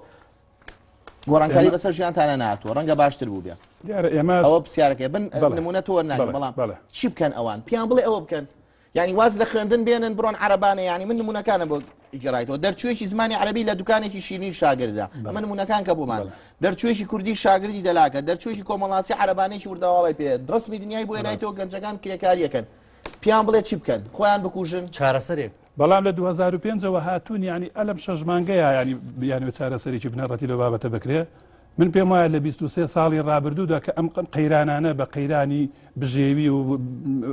گۆڕانکاری ئێمە بەسەر ژیانتانە نهاتووە ڕەنگە باشتر بوو بێ دیارە ئێمە ئەوە پرسیارەکەی بن بەڵێ نمونە تۆ وەرناگرم بەڵێ بەڵام بەڵێ چی بکەن ئەوان پیان بڵێ ئەوە بکەن یعنی واز لە خوێندن بێنن بڕۆن عەرەبانە یعنی من نمونەکانم بۆ گێڕایتەوە دەرچوویەکی زمانی عەرەبی لە دوکانێکی شیرین شاگردە ئەمە نمونەکان کە بۆمان بەڵێ دەرچوویەکی کوردی شاگردی دەلاکە دەرچوویەکی کۆمەڵناسی عەرەبانێکی وردەواڵی پێ ڕسمی دنیای بۆ ڕاست هێنایتەوە گەنجەکان کرێکاریەکەن پیان بڵێ چی بکەن خۆیان بکوژن چارەسەرێک بەڵام لە 2005 ەوە هاتوون یعنی ئەلم شەش مانگەیە یعنی بیانوێت چارەسەرێکی بنەڕەتی لەو بابەتە بکرێ من پێم وایە لە 23 ساڵی ڕابردوودا کە ئەم قەیرانانە بە قەیرانی بژێوی و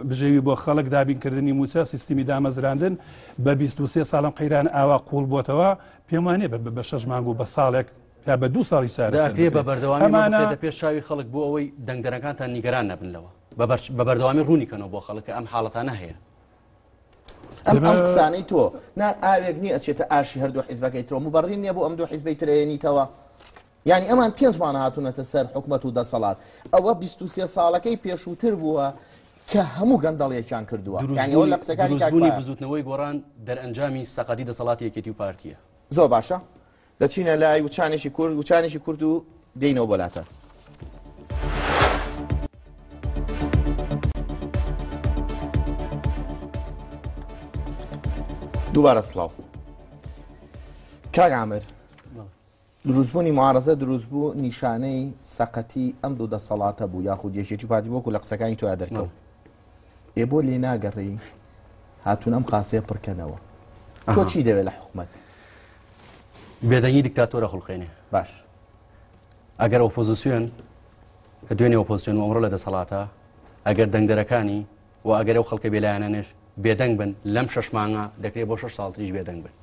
بژێوی بۆ خەڵک دابینکردنی مووچە سیستمی دامەزراندن بە 23 ساڵم قەیران ئاوا قوڵ بۆتەوە پێم وانیە بە شەش مانگ و بە ساڵێک یا بە دوو ساڵی چارەسەر دەکرێ بە بکرێت بەردەوامی ئەمە ئەمانە بخرێتە پێش چاوی خەڵک بۆ ئەوەی دەنگدەرەکانتان نیگەران نەبن لەوە بە بەردەوامی ڕوونی کەنەوە بۆ خەڵک کە ئەم حاڵەتانە هەیە. ئەم ئەم قسانەی تۆ نا ئاوێک نییە ئەچێتە ئاشی هەردوو حیزبەکەی ترەوە مبەڕین نییە بۆ ئەم دوو حیزبەی ترەیەنیتەوە یعنی ئەمان پێنج مانە هاتوونەتە سەر حکومەت و دەسەڵات ئەوە 23 ساڵەکەی پێشووتر بووە کە هەموو گەندەڵیەکیان کردووە یعنی ئەوە لە قسەکانی کاک دروستبوونی فایەق. بزوتنەوەی گۆڕان دەرئەنجامی سەقەتی دەسەڵاتی یەکێتی و پارتیە. زۆر باشە دەچینە لای وچانێکی کورد وچانێکی کورد و دێینەوە بۆ لاتان. دووبارە سڵاو کاک عامر دروستبوونی معارەزە دروستبوو نیشانەی سەقەتی ئەم دوو دەسەڵاتە بوو یاخود یەکێتی و پارتی وەکو لە قسەکانی تۆیا دەرکەوت ئێ بۆ لێ ناگەڕێی هاتوون ئەم قاسەیە پڕکەنەوە تۆ چی دەوێت لە حکومەت بێدەنگی دیکتاتۆرە خوڵقێنێ باش. ئەگەر ئۆپۆزیسیۆن کە دوێنێ ئۆپۆزیسیۆن و ئەمڕۆ لە دەسەڵاتە، ئەگەر دەنگدەرەکانی و ئەگەر ئەو خەڵکە بێلایەنانەش بێدەنگ بن لەم شەش مانگە، دەکرێت بۆ شەش ساڵ تریش بێدەنگ بن.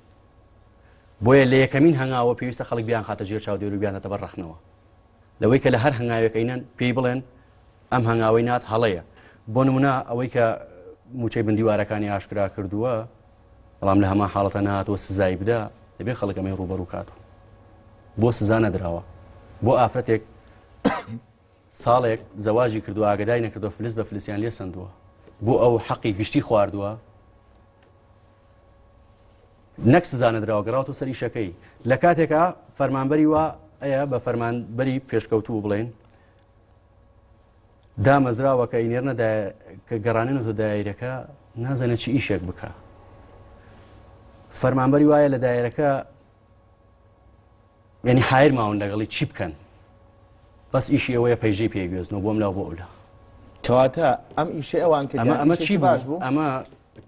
بۆیە لە یەکەمین هەنگاوە پێویستە خەڵک بیانخاتە ژێر چاودێری و بیانداتە بەر ڕەخنەوە. لەوەی کە لە هەر هەنگاوێک ئەینەن پێی بڵێن ئەم هەنگاوەی نات هەڵەیە. بۆ نمونە ئەوەی کە موچەی بندیوارەکانی ئاشکرا کردووە، بەڵام لە هەمان حاڵەتە نەهاتووە سزای بدا، دەبێت خەڵک ئەمەی ڕووبەڕوو کات. بۆ سزا نەدراوە؟ بۆ ئافرەتێک ساڵێک زەواجی کردووە ئاگدای نەکردووە فلس بە فلسیان لێ سەندووە، بۆ ئەو حەقی گشتی خواردووە، نەک سزا نەدراوە گەڕاوەتەوە سەر ئیشەکەی. لە کاتێکا فەرمانبەری وا ئەیە بە فەرمانبەری پێشکەوتوو بڵێن دامەزراوە کە ئینێرنە کە گەڕانێنەوە دایرەکە نازانێت چی ئیشێک بکە. فەرمانبەری وایە لە دایرەکە یعنی حایر ماون لەگەڵی چی بکەن، بەس ئیشی ئەوەیە پەیژەی پێگوێزنەوە بۆم لاو بۆ ئەولا. کەواتە ئەم ئیشەی ئەوان کردیان ئەمە ئەمە ئیشێکی چی باش بوو؟ بوو؟ ئەمە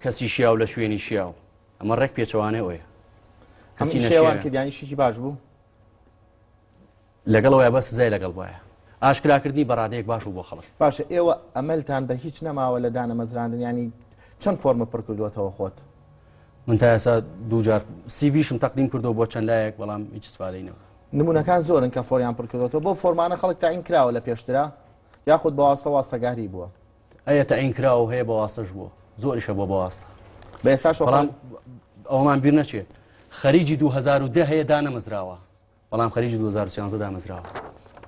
کەسی شیاو لە شوێنی شیاو، ئەمە ڕێک پێچەوانەی ئەوەیە. ئەم کەسی ئیشەی ئەوان نەشیاوە. کردیان ئیشێکی باش بوو؟ لەگەڵ ئەوەیە بەس سزای لەگەڵ بایە. ئاشکراکردنی بەڕادەیەک باش بوو بۆ خەڵک. باشە ئێوە ئەمەلتان بە هیچ نەماوە لە دانەمەزراندن، ینی چەند فۆرمە پڕ کردووەتەوە خۆت؟ من تا ئێستا دوو جار سیڤیشم تەقدیم کردەوە بۆ چەند لایەک، بەڵام هیچ استفادەی نەبوو. نمونەکان زۆرن کە فۆریان پڕ کردوەتەوە. بۆ فۆرمانە خەڵک تاین کراوە لە پێشترا یاخود بە واستە واستەگاری بووە؟ ئەیە تاین کراوە هەیە بە واستەش بووە، زۆریشە بۆ بە واستە. بە ئێستاش بەڵام ئەومان بیر نەچێت خەریجی 2010 هەیە دانەمەزراوە، بەڵام خەریجی 2013 دامەزراوە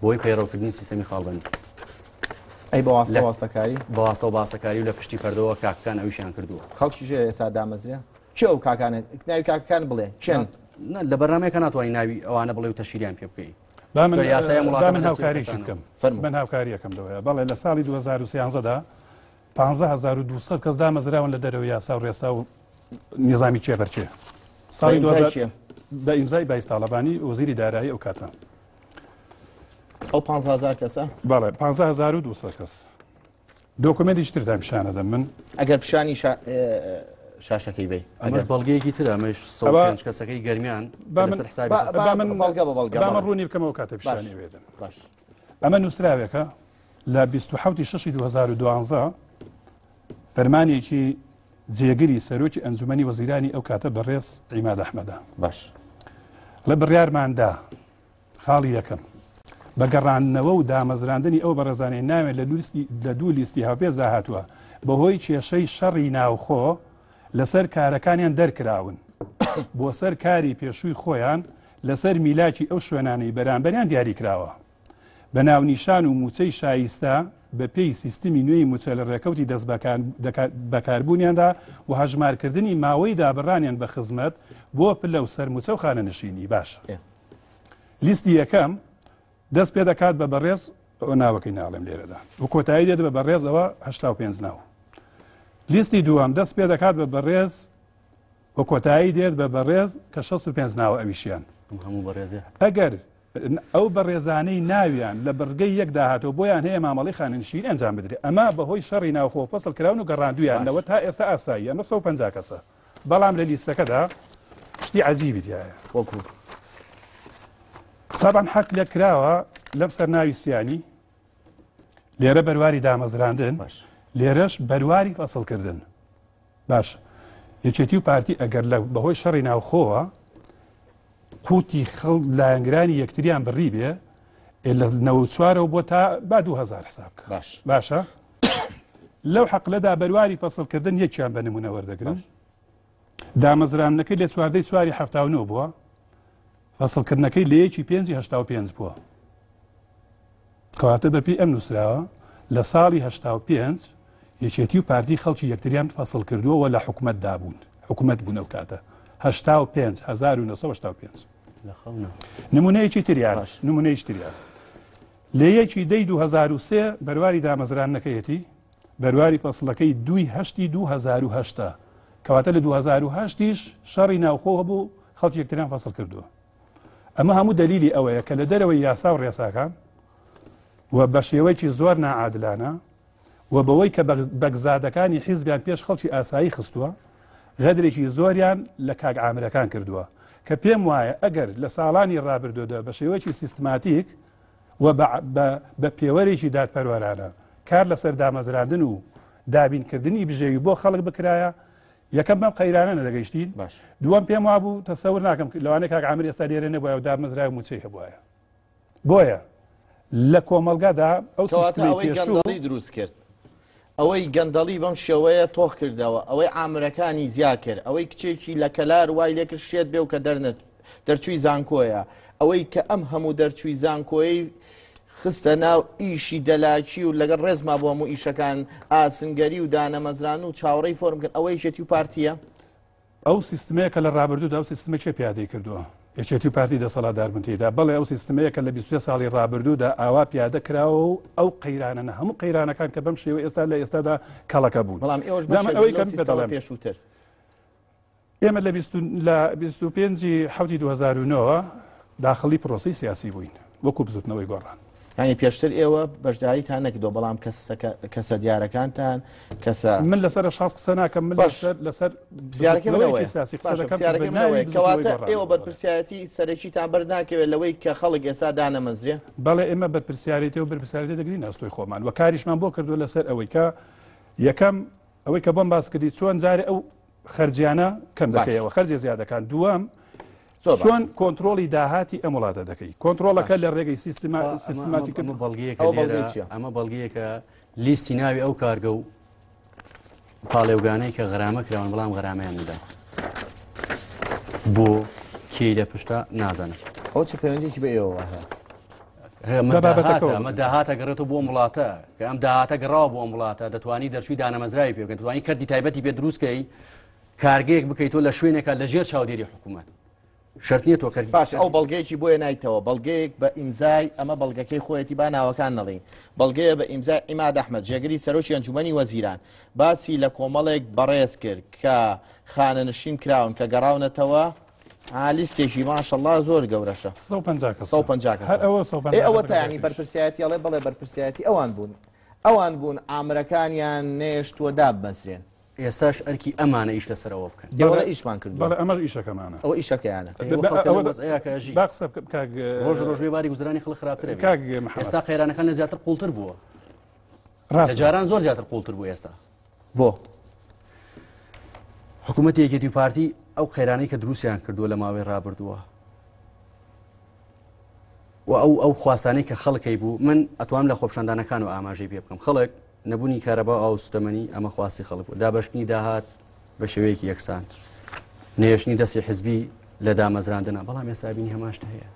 بۆی پەیڕەوکردنی سیستەمی خاڵبەندی. ئەی بە واستە واستەکاری؟ بە واستە و باستەکاری و لە پشتی پەردەوە کاکەکان ئەویشیان کردووە. خەڵکی ژێر ئێستا دامەزرێ؟ کێ ئەو کاکانە؟ ناوی کاکەکان بڵێ کێن؟ نا، لە بەرنامەیەکە ناتوانانی ناوی ئەوانە بڵێ و تەشیریان پێ بکەی. با من چونکە یاسای ئەم وڵاتە با من بەدەستی هاوکارییەکی کەسانەوە. بکەم. فەرموو. من هاوکاریەکەم لەوەیە. بەڵێ لە ساڵی 2013 دا 15200 کەس دامەزراون لە دەرەوەی یاسا و ڕێسا و نیزامی کێبەرکێ. ساڵی بە ئیمزای 2000 کێ؟ بە ئیمزای بایز تاڵەبانی وەزیری دارایی ئەو کاتە. ئەو 15000 کەسە؟ بەڵێ 15200 کەس. دۆکۆمێنتێکی ترتان پیشانەدەم من. ئەگەر پیشانی شاشەکەی بی. ئەمەش بەڵگەیەکی ترە، ئەمەش سەد و پێنج کەسەکەی گەرمیان با من لەسەر حسابی با- خەڵک. با با من بەڵگە بە بەڵگە، با من بەڵێ. ڕوونی بکەمەوە کاتێ پیشانی باش. وێدەم. باش. ئەمە نووسراوێکە لە 27 شەشی 2012 فەرمانێکی جێگری سەرۆکی ئەنجومەنی وەزیرانی ئەو کاتە بەڕێز عیماد ئەحمەدە. باش. لە بڕیارماندا خاڵی یەکەم بە گەڕاندنەوە و دامەزراندنی ئەو بەڕێزانەی ناوێن لە دوو لیستی هاوپێچدا هاتووە بەهۆی کێشەی شەڕی ناوخۆ لەسەر کارەکانیان دەرکراون بۆ سەر کاری پێشووی خۆیان لەسەر میلاکی ئەو شوێنانەی بەرامبەریان دیاری کراوە بە ناونیشان و موچەی شایستە بە پێی سیستمی نوێی موچە لە ڕێکەوتی دەست بەکاربوونیاندا و هەژمارکردنی ماوەی دابڕانیان بە خزمەت بۆ پلە و سەرموچە و خانەنشینی. باشە. لیستی یەکەم دەست پێ دەکات بە بەڕێز، ئەو ناوەکەی ناڵێم لێرەدا، و کۆتایی دێت بە بەڕێزەوە 85 ناو. لیستی دووەم دەست پێ دەکات بە بەڕێز و کۆتایی دێت بە بەڕێز کە 65 ناوە ئەویشیان. هەموو بەڕێزێ. ئەگەر ئەو بەڕێزانەی ناویان لە بڕگەی یەکدا هاتەوە بۆیان هەیە مامەڵەی خانەنشینی ئەنجام بدرێت، ئەمە بەهۆی شەڕی ناوخۆ فەسڵ کراون و گەڕاندویانەوە تا ئێستا ئاسایی، ئەمە 150 کەسە. بەڵام لە لیستەکەدا شتی عەجیبی تایە. وەکو طبعا حەق لێ کراوە لەم سەر ناوی سیانی، لێرە بەرواری دامەزراندن، باش. لێرەش بەرواری فەسڵکردن. باش یەکێتی و پارتی ئەگەر لە بەهۆی شەڕی ناوخۆوە قوتی خەڵ لایەنگرانی یەکتریان بڕی بێ، لە نەوە چوارەوە بۆ تا با 2000 حساب بکە. باش. باشە لەو حەقلەدا بەرواری فەسڵکردن یەکیان بە نمونە وەردەگرن. باش. دامەزراندنەکەی لە چواردەی چواری حەفتا و نۆ بووە، فەسڵکردنەکەی لە یەکی پێنجی هەشتا و پێنج بووە. کەواتە بەپێی ئەم نووسراوە لە ساڵی هەشتا و پێنج یەکێتی و پارتی خەڵکی یەکتریان فەسڵ کردووە و لە حکومەتدا بوون، حکومەت بوون ئەو کاتە هەشتا و پێنج، هەزار و نۆسەد و هەشتا و پێنج. لە خەونە. نمونەیەکی تریان، باش. نمونەیەکی تریان لە یەکی دەی 2003 بەرواری دامەزراندنەکەیەتی، بەرواری فەسڵەکەی دووی هەشتی 2008. کەواتە لە 2008یش شەڕی ناوخۆ هەبوو، خەڵکی یەکتریان فەسڵ کردووە. ئەمە هەموو دەلیلی ئەوەیە کە لە دەرەوەی یاسا و ڕێساکان و بە شێوەیەکی زۆر ناعادلانە و بەوەی کە بەگزادەکانی حیزبیان پێش خەڵکی ئاسایی خستووە، غەدرێکی زۆریان لە کاک عامرەکان کردووە کە پێم وایە ئەگەر لە ساڵانی ڕابردوودا بە شێوەیەکی سیستماتیک و بە پێوەرێکی دادپەروەرانە کار لەسەر دامەزراندن و دابینکردنی بژێوی بۆ خەڵک بکرایە، یەکەم بەم قەیرانە نەدەگەیشتین، دووەم پێم وابوو تەسەور ناکەم لەوانەیە کاک عامر ئێستا لێرە نەبوایە و دامەزرایە و مووچەی هەبوایە. بۆیە لە کۆمەڵگادا ئەو سیستمەی ئەوەی گەندەڵی دروست کرد ئەوەی گەندەڵی بەم شێوەیە تۆخ کردەوە ئەوەی عامرەکانی زیا کرد ئەوەی کچێکی لە کەلار وای لێکرد شێت بێ و کە دەرنەت دەرچووی زانکۆیە ئەوەی کە ئەم هەموو دەرچووی زانکۆیەی خستە ناو ئیشی دەلاکی و لەگەڵ ڕێزما بۆ هەموو ئیشەکان ئاسنگەری و دانەمەزران و چاوەڕێی فۆرم کرد ئەوە یەکێتی و پارتیە؟ ئەو سیستمەیە کە لە ڕابردوودا ئەو سیستمە کێ پیادەی کردووە؟ یەکێتی و پارتی دەسەڵاتدار بوون تێیدا. بەڵێ ئەو سیستمەیە کە لە 23 ساڵی ڕابردوودا ئاوا پیادە کراوە و ئەو قەیرانە هەموو قەیرانەکان کە بەم شێوە ئێستا لە ئێستادا کەڵەکە بوون. بەڵام ئێوەش بەشێک ئەوەی لەو کە من سیستەمە دەڵێم پێشووتر. ئێمە لە بیست لە 25 حوتی 2009 داخڵی پرۆسەی سیاسی بووین وەکو بزوتنەوەی گۆڕان. یانی پێشتر ئێوە بەشداریتان نەکردووە بەڵام کەسەکە کەسە دیارەکانتان کەسە من لەسەر ئەشخاص قسە ناکەم من باش. لەسەر لەسەر پرسیارەکەی من بزوتنەوەیەکی ئەوەیە سیاسی قسە باشە دەکەم کە پرسیارەکەی بە من ناوی ئەوەیە بزوتنەوەی کەواتە گۆڕان ئێوە بەڵێ. بەرپرسیارەتی سەرەکیتان بەرناکەوێت لەوەی کە خەڵک ئێستا دانەمەزرێ؟ بەڵێ ئێمە بەرپرسیارێتی و بەرپرسیارێتی دەگرین ئەستۆی خۆمان و کاریشمان بۆ کردووە لەسەر ئەوەی کە یەکەم ئەوەی کە بۆم باس کردی چۆن جارێ ئەو خەرجیانە کەم دەکەیەوە خەرجی زیادەکان دووەم چۆن کۆنتترۆلی داهاتی ئەم وڵاتە دەکەی کۆنتترۆلەکە لە ڕێگەی سیستماتیک ئەمە بەڵگەیەکە لیستی ناوی ئەو کارگە و پاڵێوگانەی کە غەرامە کراون بەڵام غەرامەیان نەدا بۆ کێی لە پشتە نازانم ئەو چ پەیوەندێکی بە ئێوەوە هەیە؟ ئەمە داهاتە گەڕێتەوە بۆ ئەم وڵاتە کە ئەم داهاتە گەڕاوە بۆ ئەم وڵاتە دەتوانی دەرچووی دانەمەزراوی پێ بکەن دەتوانی کەرتی تایبەتی پێ دروستکەی کارگەیەک بکەیت تۆ لە شوێنێکە لە ژێر چاودێری حکوومەت شەرت نییە تۆ کەرتی باش ئەو بەڵگەیەکی بۆیە نایتەوە بەڵگەیەک بە ئیمزای ئەمە بەڵگەکەی خۆیەتی با ناوەکان نەڵێین بەڵگەیە بە ئیمزای عیماد ئەحمەد جێگری سەرۆکی ئەنجومەنی وەزیران باسی لە کۆمەڵێک بەڕێز کرد کە خانەنشین کراون کە گەڕاونەتەوە ئا لیستێکی ماشەڵڵا زۆر گەورەشە 150 کەس 150 کەس هەر ئەوە 150 ئێ ئەوە کەسەکە تا یانی زیاتریش. بەرپرسیارەتی ئەڵێ بەڵێ بەرپرسیارەتی ئەوان بوون ئەوان بوون ئامرەکانیان نێشتووە دابمەزرێن. ئێستاش ئەرکی ئەمانە ئیش لەسەر ئەوە بکەن. بەڵێ ئیشمان کردووە. بەڵێ ئەمەش ئیشەکەمانە. ئەوە ئیشەکەیانە. ئەوە خەڵکە لەو وەزعەیە کە ئەژی. با قسە بکەم کاک ڕۆژ ڕۆژ باری گوزەرانی خەڵک خراپتر ئەبێ. کاک محەمەد. ئێستا قەیرانەکان لە زیاتر قوڵتر بووە. ڕاستە. لە جاران زۆر زیاتر قوڵتر بوو ئێستا. بۆ؟ حکوومەتی یەکێتی و پارتی ئەو قەیرانەی کە دروستیان کردووە لە ماوەی ڕابردووە و ئەو ئەو خواستانەی کە خەڵکەی بوو من ئەتوانم لە خۆپشاندانەکان و ئاماژەی پێ بکەم خەڵک نەبوونی کارەبا و ئاو و سوتەمەنی ئەمە خواستی خەڵک بوو دابەشکردنی داهات بە شێوەیەکی یەکسان نەهێشتنی دەستی حزبی لە دامەزراندنە بەڵام ئێستا بینی هەمان شت هەیە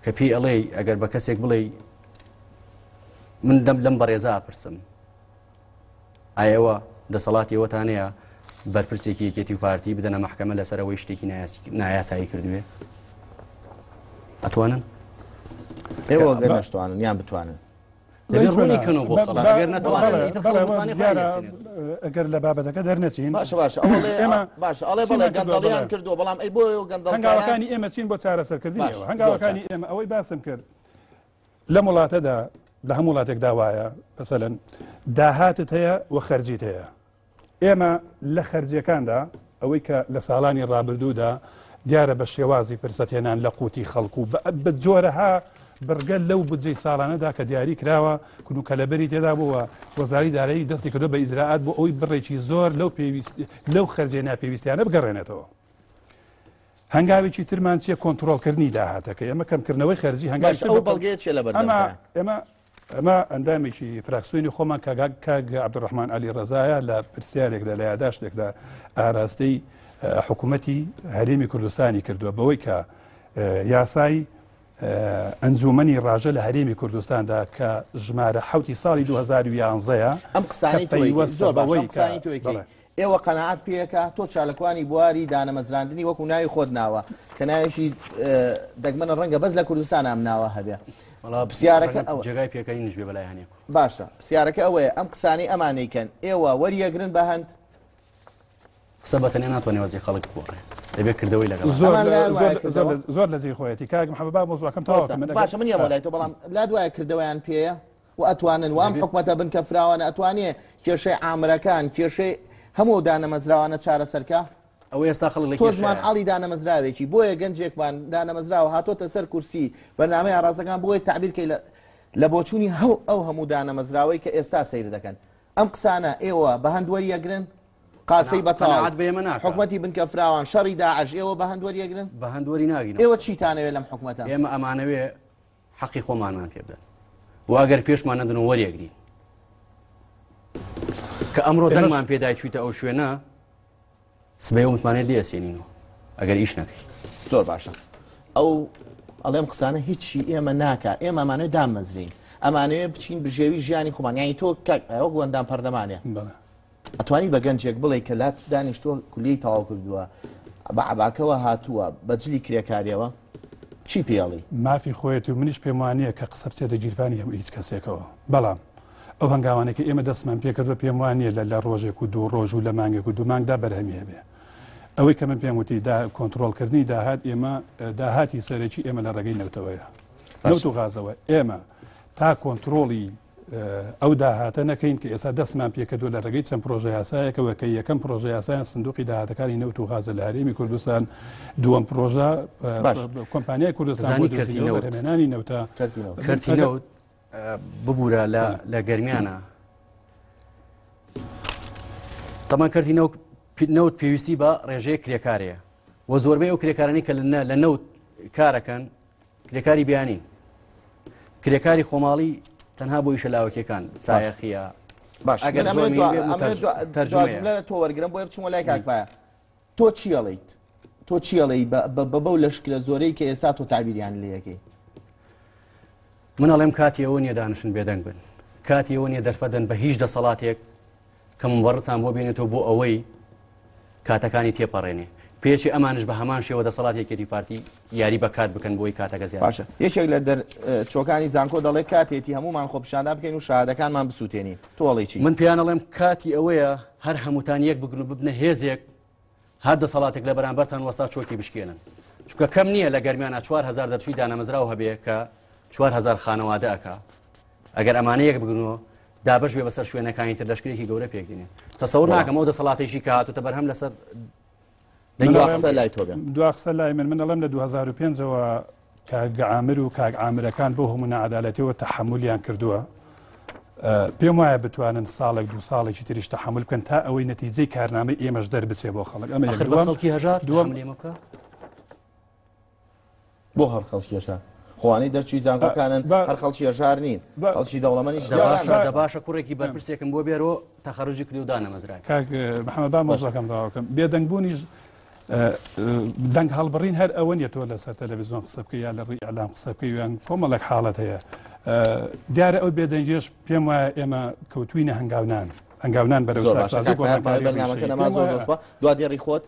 کە پێی ئەڵێی ئەگەر بە کەسێک بڵێ من دەم لەم بەڕێزا پرسم ئایا ئێوە دەسەڵاتی ئەوەتان هەیە بەرپرسێکی یەکێتی و پارتی بدەنە مەحکەمە لەسەر ئەوەی شتێکی نایاسایی کردوێ؟ ئەتوانن؟ ئێوە گەر نەشتوانن یان بتوانن؟ دەبێت ڕوونی کەنەوە بۆ خەڵک ئەگەر نەتوانن ئیتر خەڵک متمانەی خۆیان لێ ئەگەر لە بابەتەکە دەرنەچین باشە باشە ئەوە ئێمە باشە ئەڵێ بەڵێ گەندەڵیان کردووە بەڵام ئەی بۆ ئێوە گەندەڵکاران هەنگاوەکانی ئێمە چین بۆ چارەسەرکردنیەوە هەنگاوەکانی ئێمە ئەوەی باسم کرد لەم وڵاتەدا لە هەموو وڵاتێکدا وایە مەسەلەن داهاتت هەیە و خەرجیت هەیە ئێمە لە خەرجیەکاندا ئەوەی کە لە ساڵانی ڕابردوودا دیارە بە شێوازی پرسەتێنان لە قوتی خەڵک و بە جۆرەها بڕگە لەو بودجەی ساڵانەدا کە دیاری کراوە کون و کەلەبەری تێدا بووە وەزاری دارایی دەستی کردو بە ئیجرائات بۆ ئەوی بڕێکی زۆر لەو پێویست لەو خەرجێ ناپێویستیانە بگەڕێنێتەوە. هەنگاوێکی ترمان چیە کۆنترۆڵکردنی داهاتەکەی ئەمە کەمکردنەوەی خەرجی هەنگاوی باش ئەو بەڵگەیە چیە لەبەردەم ئەمە ئێمە ئەمە ئەندامێکی فراکسیۆنی خۆمان کاک کاک عەبدولڕەحمان عەلی ڕەزایە لە پرسیارێکدا لە یاداشتێکدا ئاراستەی حکوومەتی هەرێمی کوردستانی کردووە بەوەی کە یاسای ئەنجومەنی ڕاژە لە هەرێمی کوردستاندا کە ژمارە حوتی ساڵی 2011 ئەم قسانەی تۆی زۆر باشە ئەم قسانەی تۆی ئێوە قەناعەت پێیەکا؟ تۆ چاالکوانی بواری دانەمەزراندنی وەکو ناوی خۆت ناوە کە ناوێکی دەگمەنە ڕەنگە بەس لە کوردستان ئەم ناوە هەبێ. پرسیارەکە ئەوە جێگای پێکەنینیش بێ بەلای هەنێک. باشە پرسیارەکە ئەوەیە ئەم قسانەی ئەمانەی کەن ئێوە وەریەگرن بە هەند؟ قسە بە تەنیا ناتوانێ وەزعی خەڵک بگۆڕێ دەبێت کردەوەی لەگەڵ زۆر لە جێی خۆیەتی کاک محەممەد با مۆزوعەکەم تەواو کەم. باشە من یەمەوە لای تۆ بەڵام لات وایە کردەوەیان پێیە؟ و ئەتوانن و ئەم حکومەتە بنکە فراوانە ئەتوانێ کێشەی عامرەکان کێشەی هەموو دانەمەزراوانە چارەسەرکا؟ ئەوە ئێستا خەڵک لە تۆ زمان حاڵی دانەمەزراوێکی بۆیە گەنجێکمان دانەمەزراوە هاتۆتە سەر کورسی بەرنامەی ئاراستەکان بۆیە تەعبیر کەی لە بۆچوونی هەو ئەو هەموو دانەمەزراوەی کە ئێستا سەیر دەکەن ئەم قسانە ئێوە بە هەند وەریەگرن؟ قاسەی بەتاڵ، حکومەتی بنکە فراوان، شەڕی داعش ئێوە بە هەند وەریەگرن؟ بە هەند وەری ناگرین. ئێوە چیتانەوێ لەم حکومەتە؟ ئێمە ئەمانەوێ حەقی خۆمانمان پێ بدەن و ئەگەر پێشمان نەدن و وەریەگرین. کە ئەمڕۆ دەنگمان پێدای چوویتە ئەو شوێنە سبەی ئەو متمانەیەت لێ ئەسێنینەوە ئەگەر ئیش نەکەی. زۆر باشە ئەو ئەڵێم قسانە هیچی ئێمە ناکا ئێمە ئەمانەوێ دامەزرین ئەمانەوێ بچین بژێوی ژیانی خۆمان یانی تۆ کاک وەک وەندام پەرلەمانێ ئەتوانی بە گەنجێک بڵێ کە لات دانیشتووە کولیەی تەواو کردووە بە عەباکەوە هاتووە بە جلی کرێکاریەوە چی پێڵی؟ مافی خۆیەتی و منیش پێم وانییە کە قسە بچێتە گیرفانی هەموو هیچ کەسێکەوە بەڵام ئەو هەنگاوانەی کە ئێمە دەستمان پێکردوە پێم وا نییە لە لە ڕۆژێک و دوو ڕۆژ و لە مانگێک و دوو مانگدا بەرهەمی هەبێ. ئەوەی کە من پێم وتی دا کۆنتڕۆڵکردنی داهات ئێمە داهاتی سەرەکی ئێمە لە ڕێگەی نەوتەوەیە نەوت و غازەوە ئێمە تا کۆنتڕۆڵی ئەو داهاتە نەکەین کە ئێستا دەستمان پێکردوە لە ڕێگەی چەند پرۆژە یاسایەکەوە کە یەکەم پرۆژە یاسایان سندوقی داهاتەکانی نەوت و غازە لە هەرێمی کوردستان دووەم پرۆژە کۆمپانیای کوردستان بۆ دۆزینەوە بەرهەمهێنانی نەوتە کەرتی نەوت ببوورە لە لە گەرمیانە تەمان کەرتی نەوت نەوت پێویستی بە ڕێژەیە کرێکارەیە و زۆربەی ئەو کرێکارانی کە لە لە نەوت کارەکەن کرێکاری بیانی کرێکاری خۆماڵی تەنها بۆ ئیشە لاوەکیەکان سایەخیە باش ئەگەر تۆ وەرگرم بۆیە بچمە لای کاکفاە تۆ چی ئەڵێیت؟ تۆ چی ئەڵێی بە بەو لەشکرە زۆرەی کە ئێستا تۆ تەعبیریان لێ ئەکەی؟ من ئەڵێم کاتی ئەوە نییە دانیشن بێدەنگ بن، کاتی ئەوە نییە دەرفەت دەن بە هیچ دەسەڵاتێک کە مبەڕتان بۆ بێنێتەوە بۆ ئەوەی کاتەکانی تێپەڕێنێ. پێچی ئەمانش بە هەمان شێوە دەسەڵات یەکێتی پارتی یاری بە کات بکەن بۆی کاتەکە زیاد. باشە یەکێک لە دەرچووەکانی زانکۆ دەڵێ کاتێتی هەموومان خۆپیشاندان بکەین و شەهادەکانمان بسووتێنین. تۆ ئەڵێی چی؟ من پێیان ئەڵێم کاتی ئەوەیە هەر هەمووتان یەک بگرن و ببنە هێزێک هەر دەسەڵاتێک لە بەرامبەرتان وەستا چۆکی بشکێنن چونکە کەم نییە لە گەرمیانە 4000 دەرچووی دانەمەزراو هەبێ کە 4000 خانەوادە ئەکا ئەگەر ئەمانە یەک بگرنەوە دابش بێ بەسەر شوێنەکانی تر لەشکرێکی گەورە پێک دێنێ تەسەور ناکەم ئەو دەسەڵاتێکی کە هاتوتە بەرهەم لەسەر دوا قسە لای تۆ بێ. دوا قسە لای من من ئەڵێم لە 2005ەوە کاک عامر و کاک عامرەکان بۆ هەموو نەعەدالەتیەوە تەحەمولیان کردووە پێم وایە بتوانن ساڵێک دوو ساڵێکی تریش تەحەمول بکەن تا ئەوەی نەتیجەی کارنامەی ئێمەش دەربچێ بۆ خەڵک ئەمە ئەخر بەس خەڵکی هەژار دووەم لێمە بکە بۆ هەر خەڵکی هەژار خۆوانەی دەرچووی زانکۆکانن هەر خەڵکی هەژار نین خەڵکی دەوڵەمەنیش دەباشە کوڕێکی بەرپرسێکم بۆ بێرۆ تەخەرجی کردی و دانەمەزرای کاک محەممەد با مۆزەکەم داواکەم بێدەنگبوونیش دەنگ هەڵبڕین هەر ئەوە نیە تۆ لەسەر تەلەڤیزیۆن قسە بکەی یا لە ڕێی ئیعلام قسە بکەی یان کۆمەڵێک حاڵەت هەیە دیارە ئەو بێدەنگیش پێم وایە ئێمە کەوتوینە هەنگاونان هەنگاونان بەرەو چاکسازی گۆڕانکاری بەرنامەکە نەما زۆر زۆر سوپاس دوا دێڕی خۆت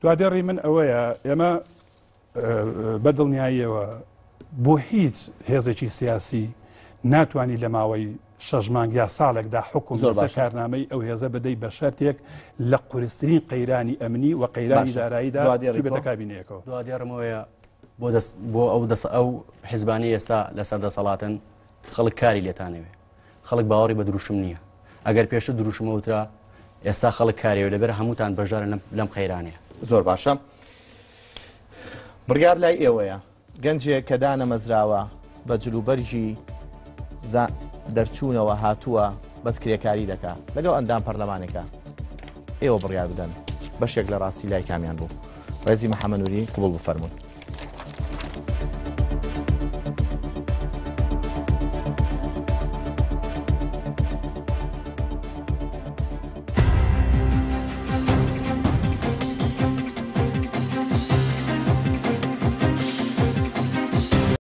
دوا دێڕی من ئەوەیە ئێمە بە دڵنیاییەوە بۆ هیچ هێزێکی سیاسی ناتوانانی لە ماوەی شەش مانگ یا ساڵێکدا حکوم زۆر لەسەر باشە. کارنامەی ئەو هێزە بدەی بە شەرتێک لە قورسترین قەیرانی ئەمنی و قەیرانی باشە. داراییدا دوادێڕی چووبێتە تۆ؟ کابینەیەکەوە. دوادێڕمەوەیە بۆ دەست بۆ ئەو دەس ئەو حزبانەی ئێستا لەسەر دەسەڵاتن خەڵک کاری لێتانەوێ خەڵک باوەڕی بە دروشم نییە ئەگەر پێشتر دروشمە وترا ئێستا خەڵک کارێوێ لەبەر هەمووتان بەشدارن لەم لەم قەیرانەیە. زۆر باشە بڕیار لای ئێوەیە. گەنجێک کە دانەمەزراوە بە جلوبەرگی دەرچوونەوە هاتووە بەس کرێکاری دەکا لەگەڵ ئەندام پەرلەمانێکا ئێوە بڕیار بدەن بەشێک لە ڕاستی لای کامیان بوو ڕێزی محەممە نووری قبول بفەرمونون.